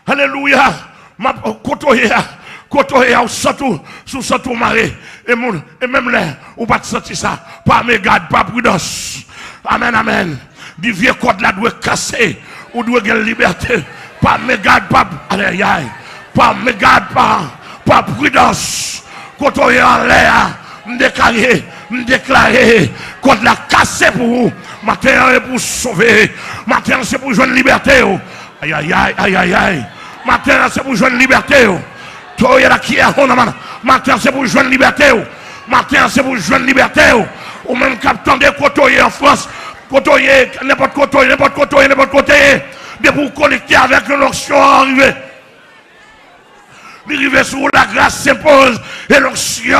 Alelouya! M ap, kote w ye a, kote w ye a, ou santi w, si w santi w mare, e moun, e menm lè ou pa t santi sa, pa megad, pa pridans. Amèn, amèn. Di vye kòd la dwe kase, ou dwe gen libète. Pa megad, pa, ayayay. Pa megad, pa, pa pridans. Kote w ye anlè a, m deklare, m deklare, kòd la kase pou ou. Maten an, e pou w sove. Maten an, se pou w jwenn libète w. Ayayay, ayayay. Maten an, se pou w jwenn libète w. Toye la ki a hon nan man. Maten an, se pou w jwenn libète w. Maten an, se pou w jwenn libète w. Ou menm k ap tande, kote w ye an Frans, kote w ye, nenpòt kote w ye, nenpòt kote w ye, nenpòt kote w ye. Depi w konekte avèk yon onksyon an rive. Li rive sou ou, la grâce s'impose et l'onction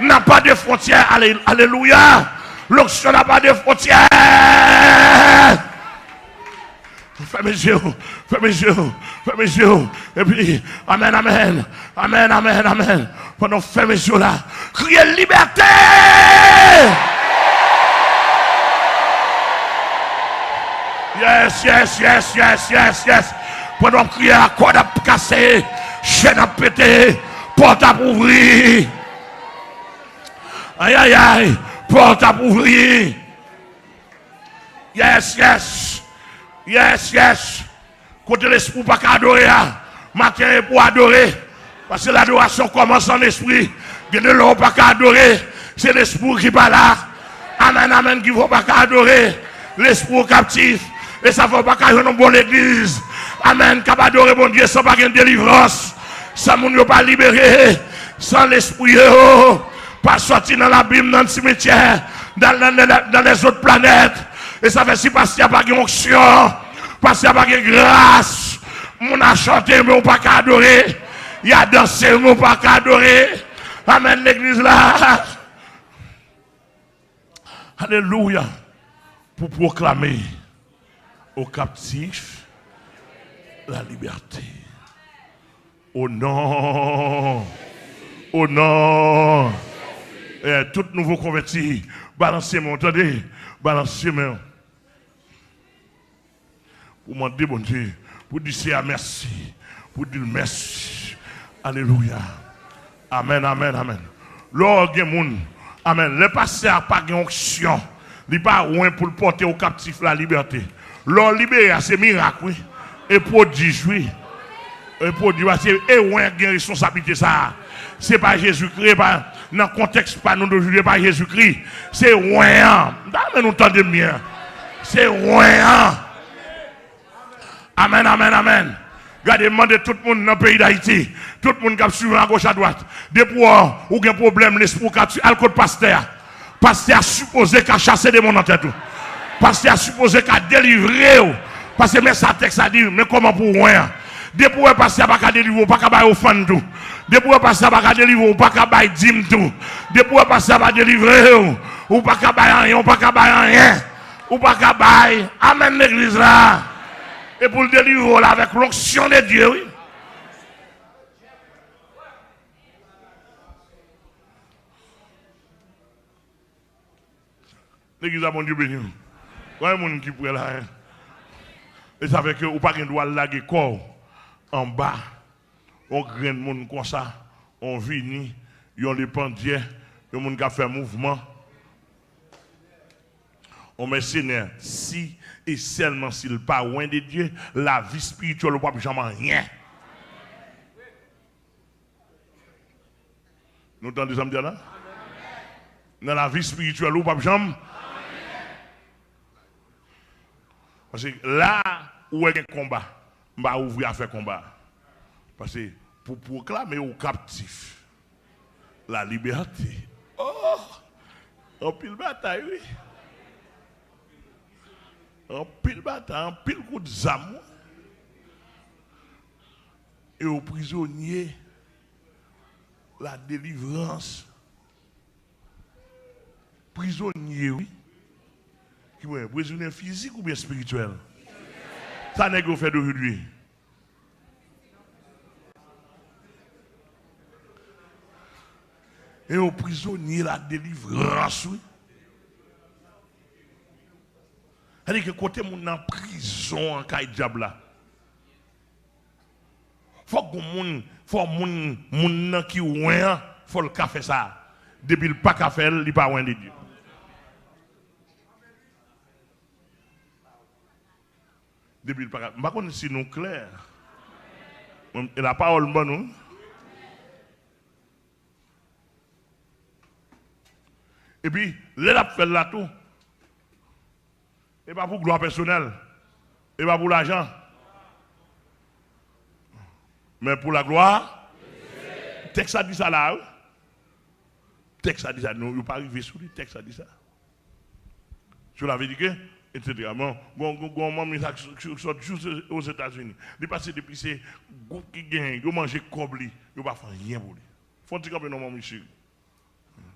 n'a pas de frontière. Alé-, alléluia. L'onction n'a pas de frontière. Fèmen je w, fèmen je w, fèmen je w. Epi, amèn, amèn, amèn, amèn, amèn. Pandan w fèmen je w la, kriye libète! Yes, yes, yes, yes, yes, yes. Pandan w ap kriye a, kòd ap kase, chèn ap pete, Pòt ap ouvri. Ayayay, pòt ap ouvri. Yes, yes. Yes, yes. Kote lespri w pa ka adore a, maten e pou adore. Paske ladorasyon kòmanse an lespri. Gen de lè w pa ka adore, se lespri w ki pa la. Amèn, amèn, ki fè w pa ka adore. Lespri w kaptif. E sa fè w pa ka jwenn yon bon legliz. Amèn, k ap adore Bondye san pa gen delivrans. San moun yo pa libere. San lespri yo pa sòti nan labim, nan simityè, nan, nan, nan, nan lèzòt planèt. E sa fè si pastè a pa gen onksyon, pastè a pa gen gras, moun a chante, men w pa ka adore. Y a danse, men w pa ka adore. Amèn, legliz la. Alelouya. Pou pwoklame aux captifs la liberté. O non. O non. Eh, tout nouvo konvèti, balanse men w, tande. Balanse men w. Pou mande Bondye, pou di Seyè a mèsi, pou di l mèsi. Alelouya. Amèn, amèn, amèn. Lè w gen moun, amèn, lè pastè a pa gen onksyon, li pa wen pou l pòte aux captifs la liberté. Lè w libere a, se mirak, wi. E pwodij, wi. E pwodij, paske e wen gen responsablite sa a. Se pa Jezikri, e pa nan kontèks pa nou de jodi, e pa Jezikri. Se wen an. M ta renmen nou tande m byen. Se wen an. Amèn, amèn, amèn. Gade, m mande tout moun nan peyi Dayiti, tout moun k ap swiv mwen agoch adwat, depi w wè ou gen pwoblèm lespri w kaptif, al kot pastè a. Pastè a sipoze ka chase demon nan tèt ou. Pastè a sipoze ka delivre w. Paske men sa tèks la di, men kòman pou w wen an. Depi w wè pastè a pa ka delivre w, ou pa ka bay ofrann tou. Depi w wè pastè a pa ka delivre w, ou pa ka bay dim tou. Depi w wè pastè a pa delivre w, ou pa ka bay anyen, ou pa ka bay anyen. Ou pa ka bay. Amèn, legliz la. E pou l delivre w la avèk l'onction de Dieu, wi. Legliz la, Bondye beni w. Konbyen moun ki prè la, en? E sa fè ke ou pa gen dwa lage kò w anba yon grenn moun konsa, yon vini, yon lepandyè, yon moun k ap fè mouvman, yon mèsenè, si e sèlman si l pa wen de Dye, lavi espirityèl ou p ap janm anyen. Nou tande sa m di a la? Nan lavi espirityèl ou p ap janm. Paske la ou wè gen konba. M pa ouvri afè konba. Paske pou pwoklame aux captifs la liberté. Oh! Anpil batay, wi. Anpil batay, anpil kout zam, wi. E aux prisonniers la délivrance. Prizonye, wi. Ki mwen, prizonye fizik oubyen espirityèl? Sa nèg yo fè de jodi? E aux prisonniers la délivrance, wi. Sa vle di ke kote moun nan prizon an kay dyab la, fòk gon moun, fò moun, moun nan ki wen an, fò l ka fè sa. Depi l pa ka fè l, li pa wen de Dye. Depi l pa ka, m pa konn si nou klè. Mwen, e lapawòl m ban nou. Epi, lè l ap fè l la tou, e pa pou glwa pèsonèl, e pa pou lajan, men pou laglwa. Tèks la di sa la, wi. Tèks la di sa, non, yo pa rive sou li, tèks la di sa. Cela veut dire que, et cetera. Bon, gon, gon, gon manmi sa ki, ki sot jous Ozetazini. Li pase depi se gwoup ki genyen, yo manje kòb li, yo pa fè anyen pou li. Fè yon ti kanpe non, manmi cheri.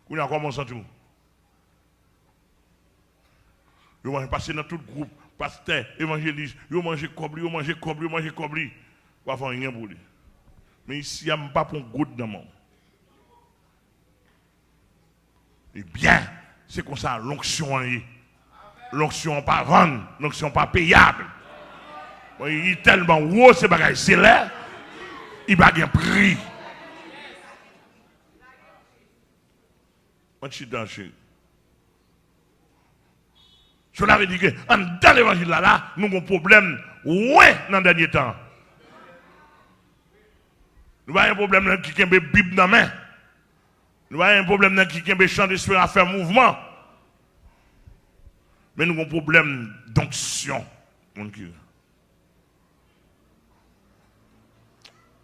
Kounye a, kòman w santi w? Yo manje, pase nan tout gwoup, pastè, evanjelis, yo manje kòb li, yo manje kòb li, yo manje kòb li. Yo pa fè anyen pou li. Men isi a, m pa pran goud nan men w. Ebyen, se konsa lonksyon an ye. Lonksyon an pa vann, lonksyon an pa peyab. Bon, li tèlman wo, se bagay selès, li pa gen pri. Mwen chita, cheri. Cela vle di ke anndan levanjil la, la, nou gon pwoblèm wen nan dènye tan. Nou pa gen pwoblèm nan ki kenbe Bib nan men. Nou pa gen pwoblèm nan ki kenbe chan desperan ap fè mouvman. Men nou gon pwoblèm donksyon. Moun ki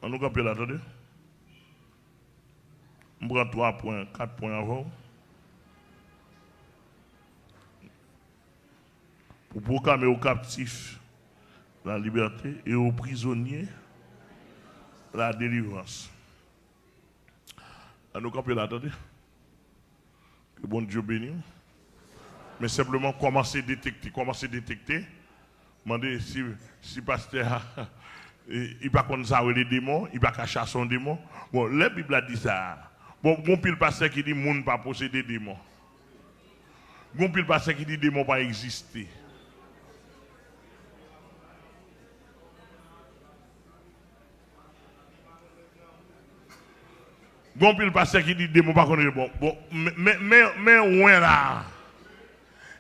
An nou kanpe la, tande. M pran twa pwen, kat pwen avè w. Pou pwoklame aux captifs la liberté et aux prisonniers la délivrance. An nou kanpe la, tande. Ke Bondye beni w. Men senpleman kòmanse detekte, kòmanse detekte. Mande si, si pastè a, li pa konn sa rele demon, li pa ka chase yon demon. Bon, lè Bib la di sa, bon, gon pil pastè ki di moun pa posede demon. Gon pil pastè ki di demon pa egziste. Gon pil pastè ki di demon pa konn bon. Bon, men, men, men, men wen la.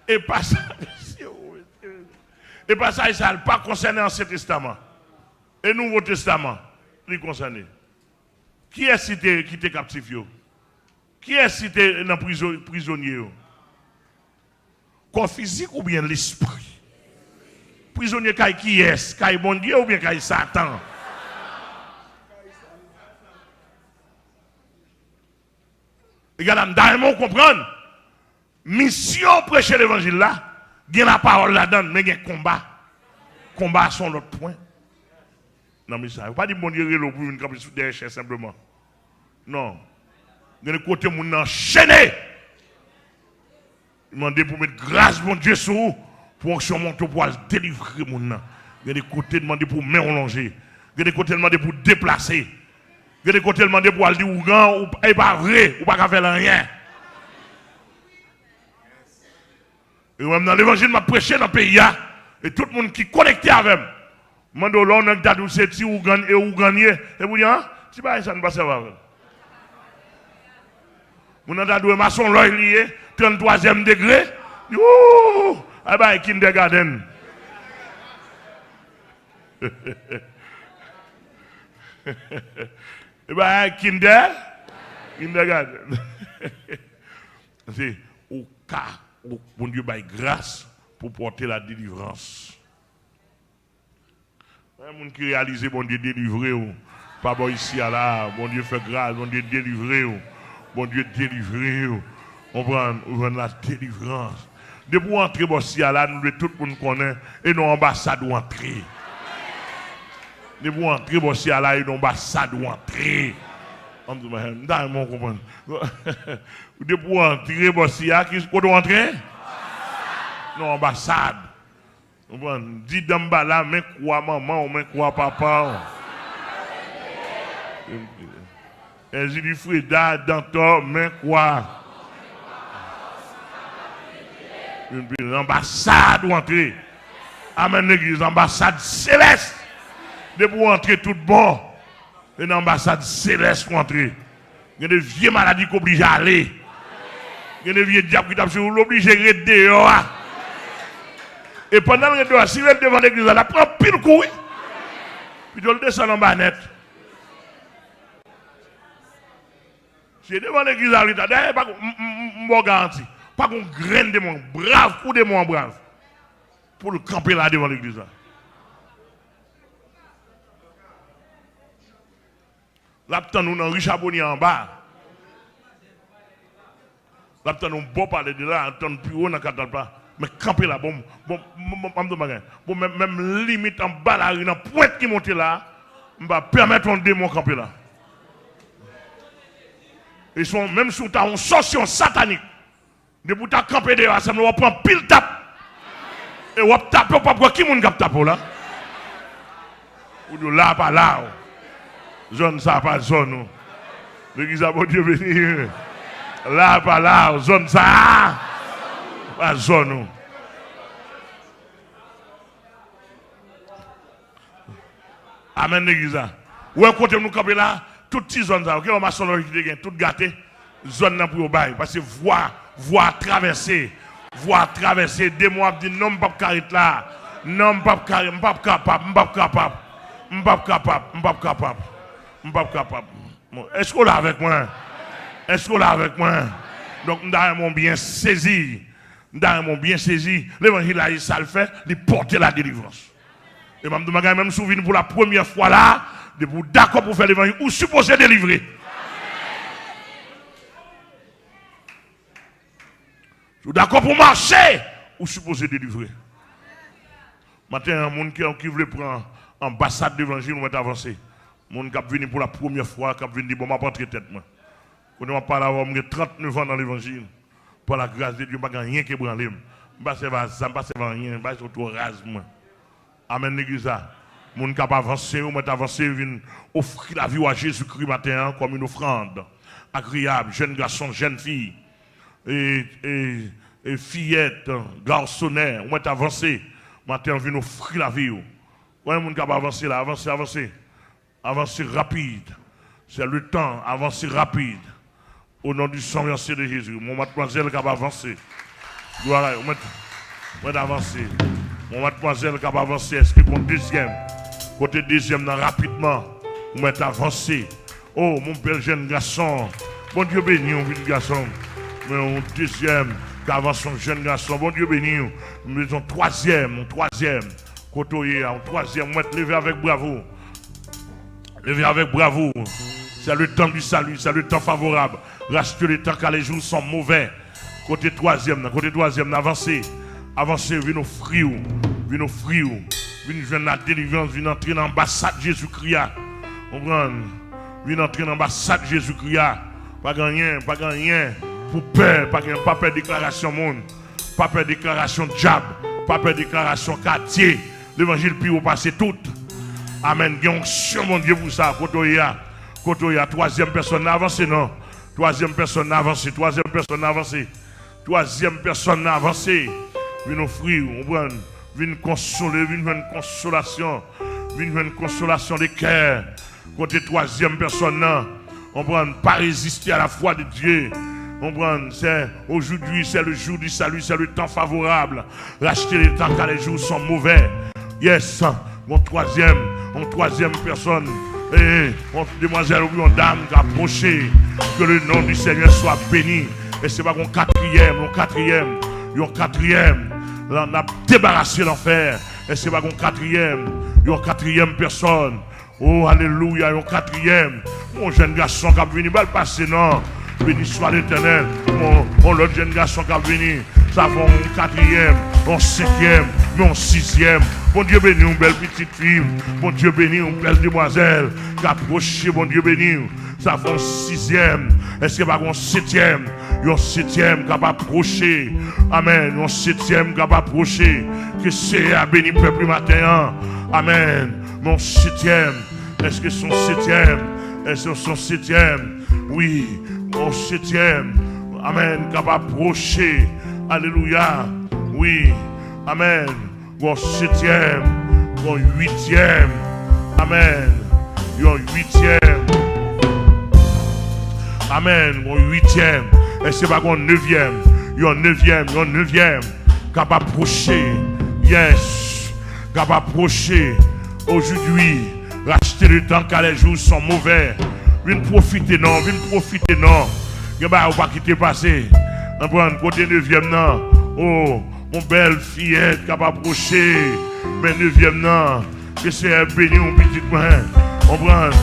E pa sa, e pa sa, sa pa konsène Ansyen Testaman. E Nouvo Testaman, li konsène. Kiyès ki te, ki te kaptif yo? Kiyès ki te nan prizo-, prizonye yo? Kò fizik oubyen lespri? Prizonye kay kiyès? Kay Bondye oubyen kay Satan? Egala, m ta renmen w konprann. Misyon preche levanjil la, gen lapawòl ladan l, men gen konba. Konba a se yon lòt pwen nan misyon sa. Yo pa di Bondye rele w pou vin kanpe sou dèyè chèz senpleman. Non. Gen de kote moun nan anchene. Li mande pou met gras Bondye sou ou, pou onksyon monte w pou al delivre moun nan. Gen de kote l mande pou men w lonje. Gen de kote l mande pou w deplase. Gen de kote l mande pou w al di ougan, ou, e pa vre, ou pa ka fè l anyen. E mwen, m nan levanjil m ap preche nan peyi a, e tout moun ki konekte avè m, mande w lè yon nèg ta di w se ti ougan, e ougan ye, e pou di, an, ti bagay sa nou pa sèvi avè l. Moun nan ta di w e mason lòy li ye, tranntwazyèm degre, di, ou, ay bagay kindergarten. E bagay kinder, kindergarten. Se ou ka, ou, Bondye bay gras pou pote la delivrans. Yon moun ki reyalize Bondye delivre w pa bò isi a la, Bondye fè gras, Bondye delivre w, Bondye delivre w. Konprann, ou jwenn la delivrans. Depi w antre bò isi a la, nou vle tout moun konnen, e nan anbasad ou antre. Depi w antre bò isi a la, e nan anbasad ou antre. An m di, m ta renmen w konprann. Depi w antre bò isi a, ki kote w antre? Nan anbasad. Konprann? Di Danmbala, men kwa manman w, men kwa papa w. Èzili Freda, Dantò, men kwa. Anbasad ou antre. Amèn legliz, anbasad selès. Depi w antre tout bon. E nan anbasad selès ou antre. Gen de vye maladi k oblije ale. Gen de vye dyab ki t ap swiv ou, l oblije ret deyò a. E pandan l ret deyò a, si l ret devan legliz la, l ap pran anpil kou, wi. Pito l desann anba nèt. Se devan legliz la, l ret la. Dayè, pa gon, m, m, m, m ba w garanti. Pa gon grenn demon, brav kou demon an brav, pou l kanpe la devan legliz la. L ap tann ou nan ri Chabonye anba. L ap tann ou bò Palè de la, l ap tann ou pi wo nan Katalpa. Men kanpe la, bon, bon, bon, bon, m ap di w bagay. Bon, menm, menm limit anba lari, nan pwent ki monte la, m pa pèmèt yon demon kanpe la. E si w, menm si w ta yon sòsye, yon satanik, depi w ta kanpe deyò a, sanble w ap pran pil tap. E w ap tape, w p ap wè ki moun k ap tape w la. Ou di w la pa la w. Zòn sa a pa zòn ou. Legliz la, Bondye beni. La pa la w. Zòn sa a pa zòn ou. Amèn legliz la. Ou wè kote nou kanpe la, tout ti zòn sa yo, gen yon masonlòj ki te gen, tout gate. Zòn nan pou yo bay, paske vwa, vwa a travèse, vwa a travèse. Demon ap di, "Non, m p ap ka ret la. Non, m p ap ka, m p ap kapab, m p ap kapab, m p ap kapab, m p ap kapab, m p ap kapab." Bon, èske w la avèk mwen? Èske w la avèk mwen? Donk, m ta renmen w byen sezi. M ta renmen w byen sezi. Levanjil la, e sa l fè, li pote ladelivrans. E m ap di w bagay, menm si w vin pou la premyè fwa la, depi w dakò pou fè levanjil, ou sipoze delivre. Si w dakò pou mache, ou sipoze delivre. Maten an, moun ki, ki vle pran anbasad levanjil, ou mèt avanse. Moun k ap vini pou la premyè fwa, k ap vin di, "Bon, m ap antre tèt mwen." Kounye a m ap pale avè w, m gen trannèf an nan levanjil. Pa la gras de Dye, m pa gen anyen k ebranle m. M pa sèvi a zam, m pa sèvi a anyen, m pa sèvi twò raz mwen. Amèn, legliz la. Moun k ap avanse, ou mèt avanse, vin ofri lavi w a Jezikri maten an kòm yon ofrann agreyab, jèn gason, jèn fi, e, e, e fiyèt, gasonè, ou mèt avanse maten an, vin ofri lavi w. Konbyen moun k ap avanse la? Avanse, avanse. Avanse rapid. C'est le temps, avanse rapid. Au nom du sang versé de Jésus. Mon matmwazèl k ap avanse. Glwa a Dye. Ou mèt, ou mèt avanse. Mon matmwazèl k ap avanse. Èske gon dezyèm? Kote dezyèm nan rapidman? Ou mèt avanse. Oh, mon bèl jèn gason. Bondye beni w, pitit gason. Men yon dezyèm k avanse, yon jèn gason. Bondye beni w. M bezwen yon twazyèm, yon twazyèm. Kote w ye a, yon twazyèm. Ou mèt leve avèk bravo. Leve avèk bravo. C'est le temps du salut, c'est le temps favorable. Racheter le temps car les jours sont mauvais. Kote twazyèm nan, kote twazyèm nan, avanse. Avanse, vin ofri w. Vin ofri w. Vin jwenn la delivrans, vin antre nan anbasad Jezikri a. Konprann? Vin antre nan anbasad Jezikri a. Pa gen anyen, pa gen anyen pou pè, pa gen, pa pè deklarasyon moun. Pa pè deklarasyon dyab, pa pè deklarasyon katye. Levanjil pi wo pase tout. Amèn. Gen onksyon Bondye pou sa. Kote w ye a? Kote w ye a? Twazyèm pèsòn nan, avanse non. Twazyèm pèsòn nan, avanse. Twazyèm pèsòn nan, avanse. Twazyèm pèsòn nan, avanse. Vin ofri, konprann. Vin konsole, vin jwenn konsolasyon. Vin jwenn konsolasyon de kè. Kote twazyèm pèsòn nan? Konprann, pas résister à la foi de Dieu. Konprann, c'est aujourd'hui, c'est le jour du salut, c'est le temps favorable. Racheter le temps car les jours sont mauvais. Yes, yon twazyèm, yon twazyèm pèsòn. Eh, yon demwazèl oubyen yon dam k apwoche. Que le nom du Seigneur soit béni. E se pa yon katriyèm, yon katriyèm, yon katriyèm. La, n ap debarase lanfè. E se pa yon katriyèm, yon katriyèm pèsòn. Oh, alelouya, yon katriyèm. Yon jèn gason k ap vini, ba l pase non. Beni swa Letènèl. Yon, yon lòt jèn gason k ap vini. Sa fè yon katriyèm, yon senkyèm, yon sizyèm. Bondye beni w, bèl pitit fi. Bondye beni w, bèl demwazèl k apwoche. Bondye beni w. Sa fè yon sizyèm. Èske pa gen yon setyèm? Yon setyèm k ap apwoche. Amèn. Yon setyèm k ap apwoche. Ke Seyè a beni pèp li maten an. Amèn. Yon setyèm. Èske se yon setyèm? Èske se yon setyèm? Wi, yon setyèm. Amèn. K ap apwoche. Alelouya. Wi. Amèn. Yon setyèm. Yon uityèm. Amèn. Yon uityèm. Amèn. Yon uityèm. Èske pa yon nevyèm? Yon nevyèm. Yon nevyèm. K ap apwoche. Yes. K ap apwoche. Aujourd'hui, racheter le temps car les jours sont mauvais. Vin pwofite non, vin pwofite non. Gen bagay ou pa kite pase. Konprann, kote nevyèm nan? Oh, yon bèl fiyèt k ap apwoche. Men nevyèm nan, ke Seyè beni w, pitit mwen. Konprann,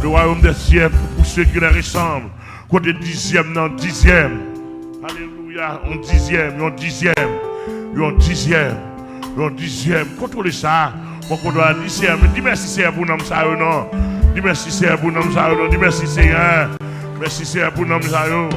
le royaume des cieux est pour ceux qui les ressemblent. Kote dizyèm nan? Dizyèm. Alelouya. Yon dizyèm, yon dizyèm, yon dizyèm, yon dizyèm. Kontwole sa. Mwen kontwole. Di Seyè, di mèsi Seyè pou nonm sa yo non. Di mèsi Seyè pou nonm sa yo non. Di mèsi Seyè. Mèsi Seyè pou nonm sa yo.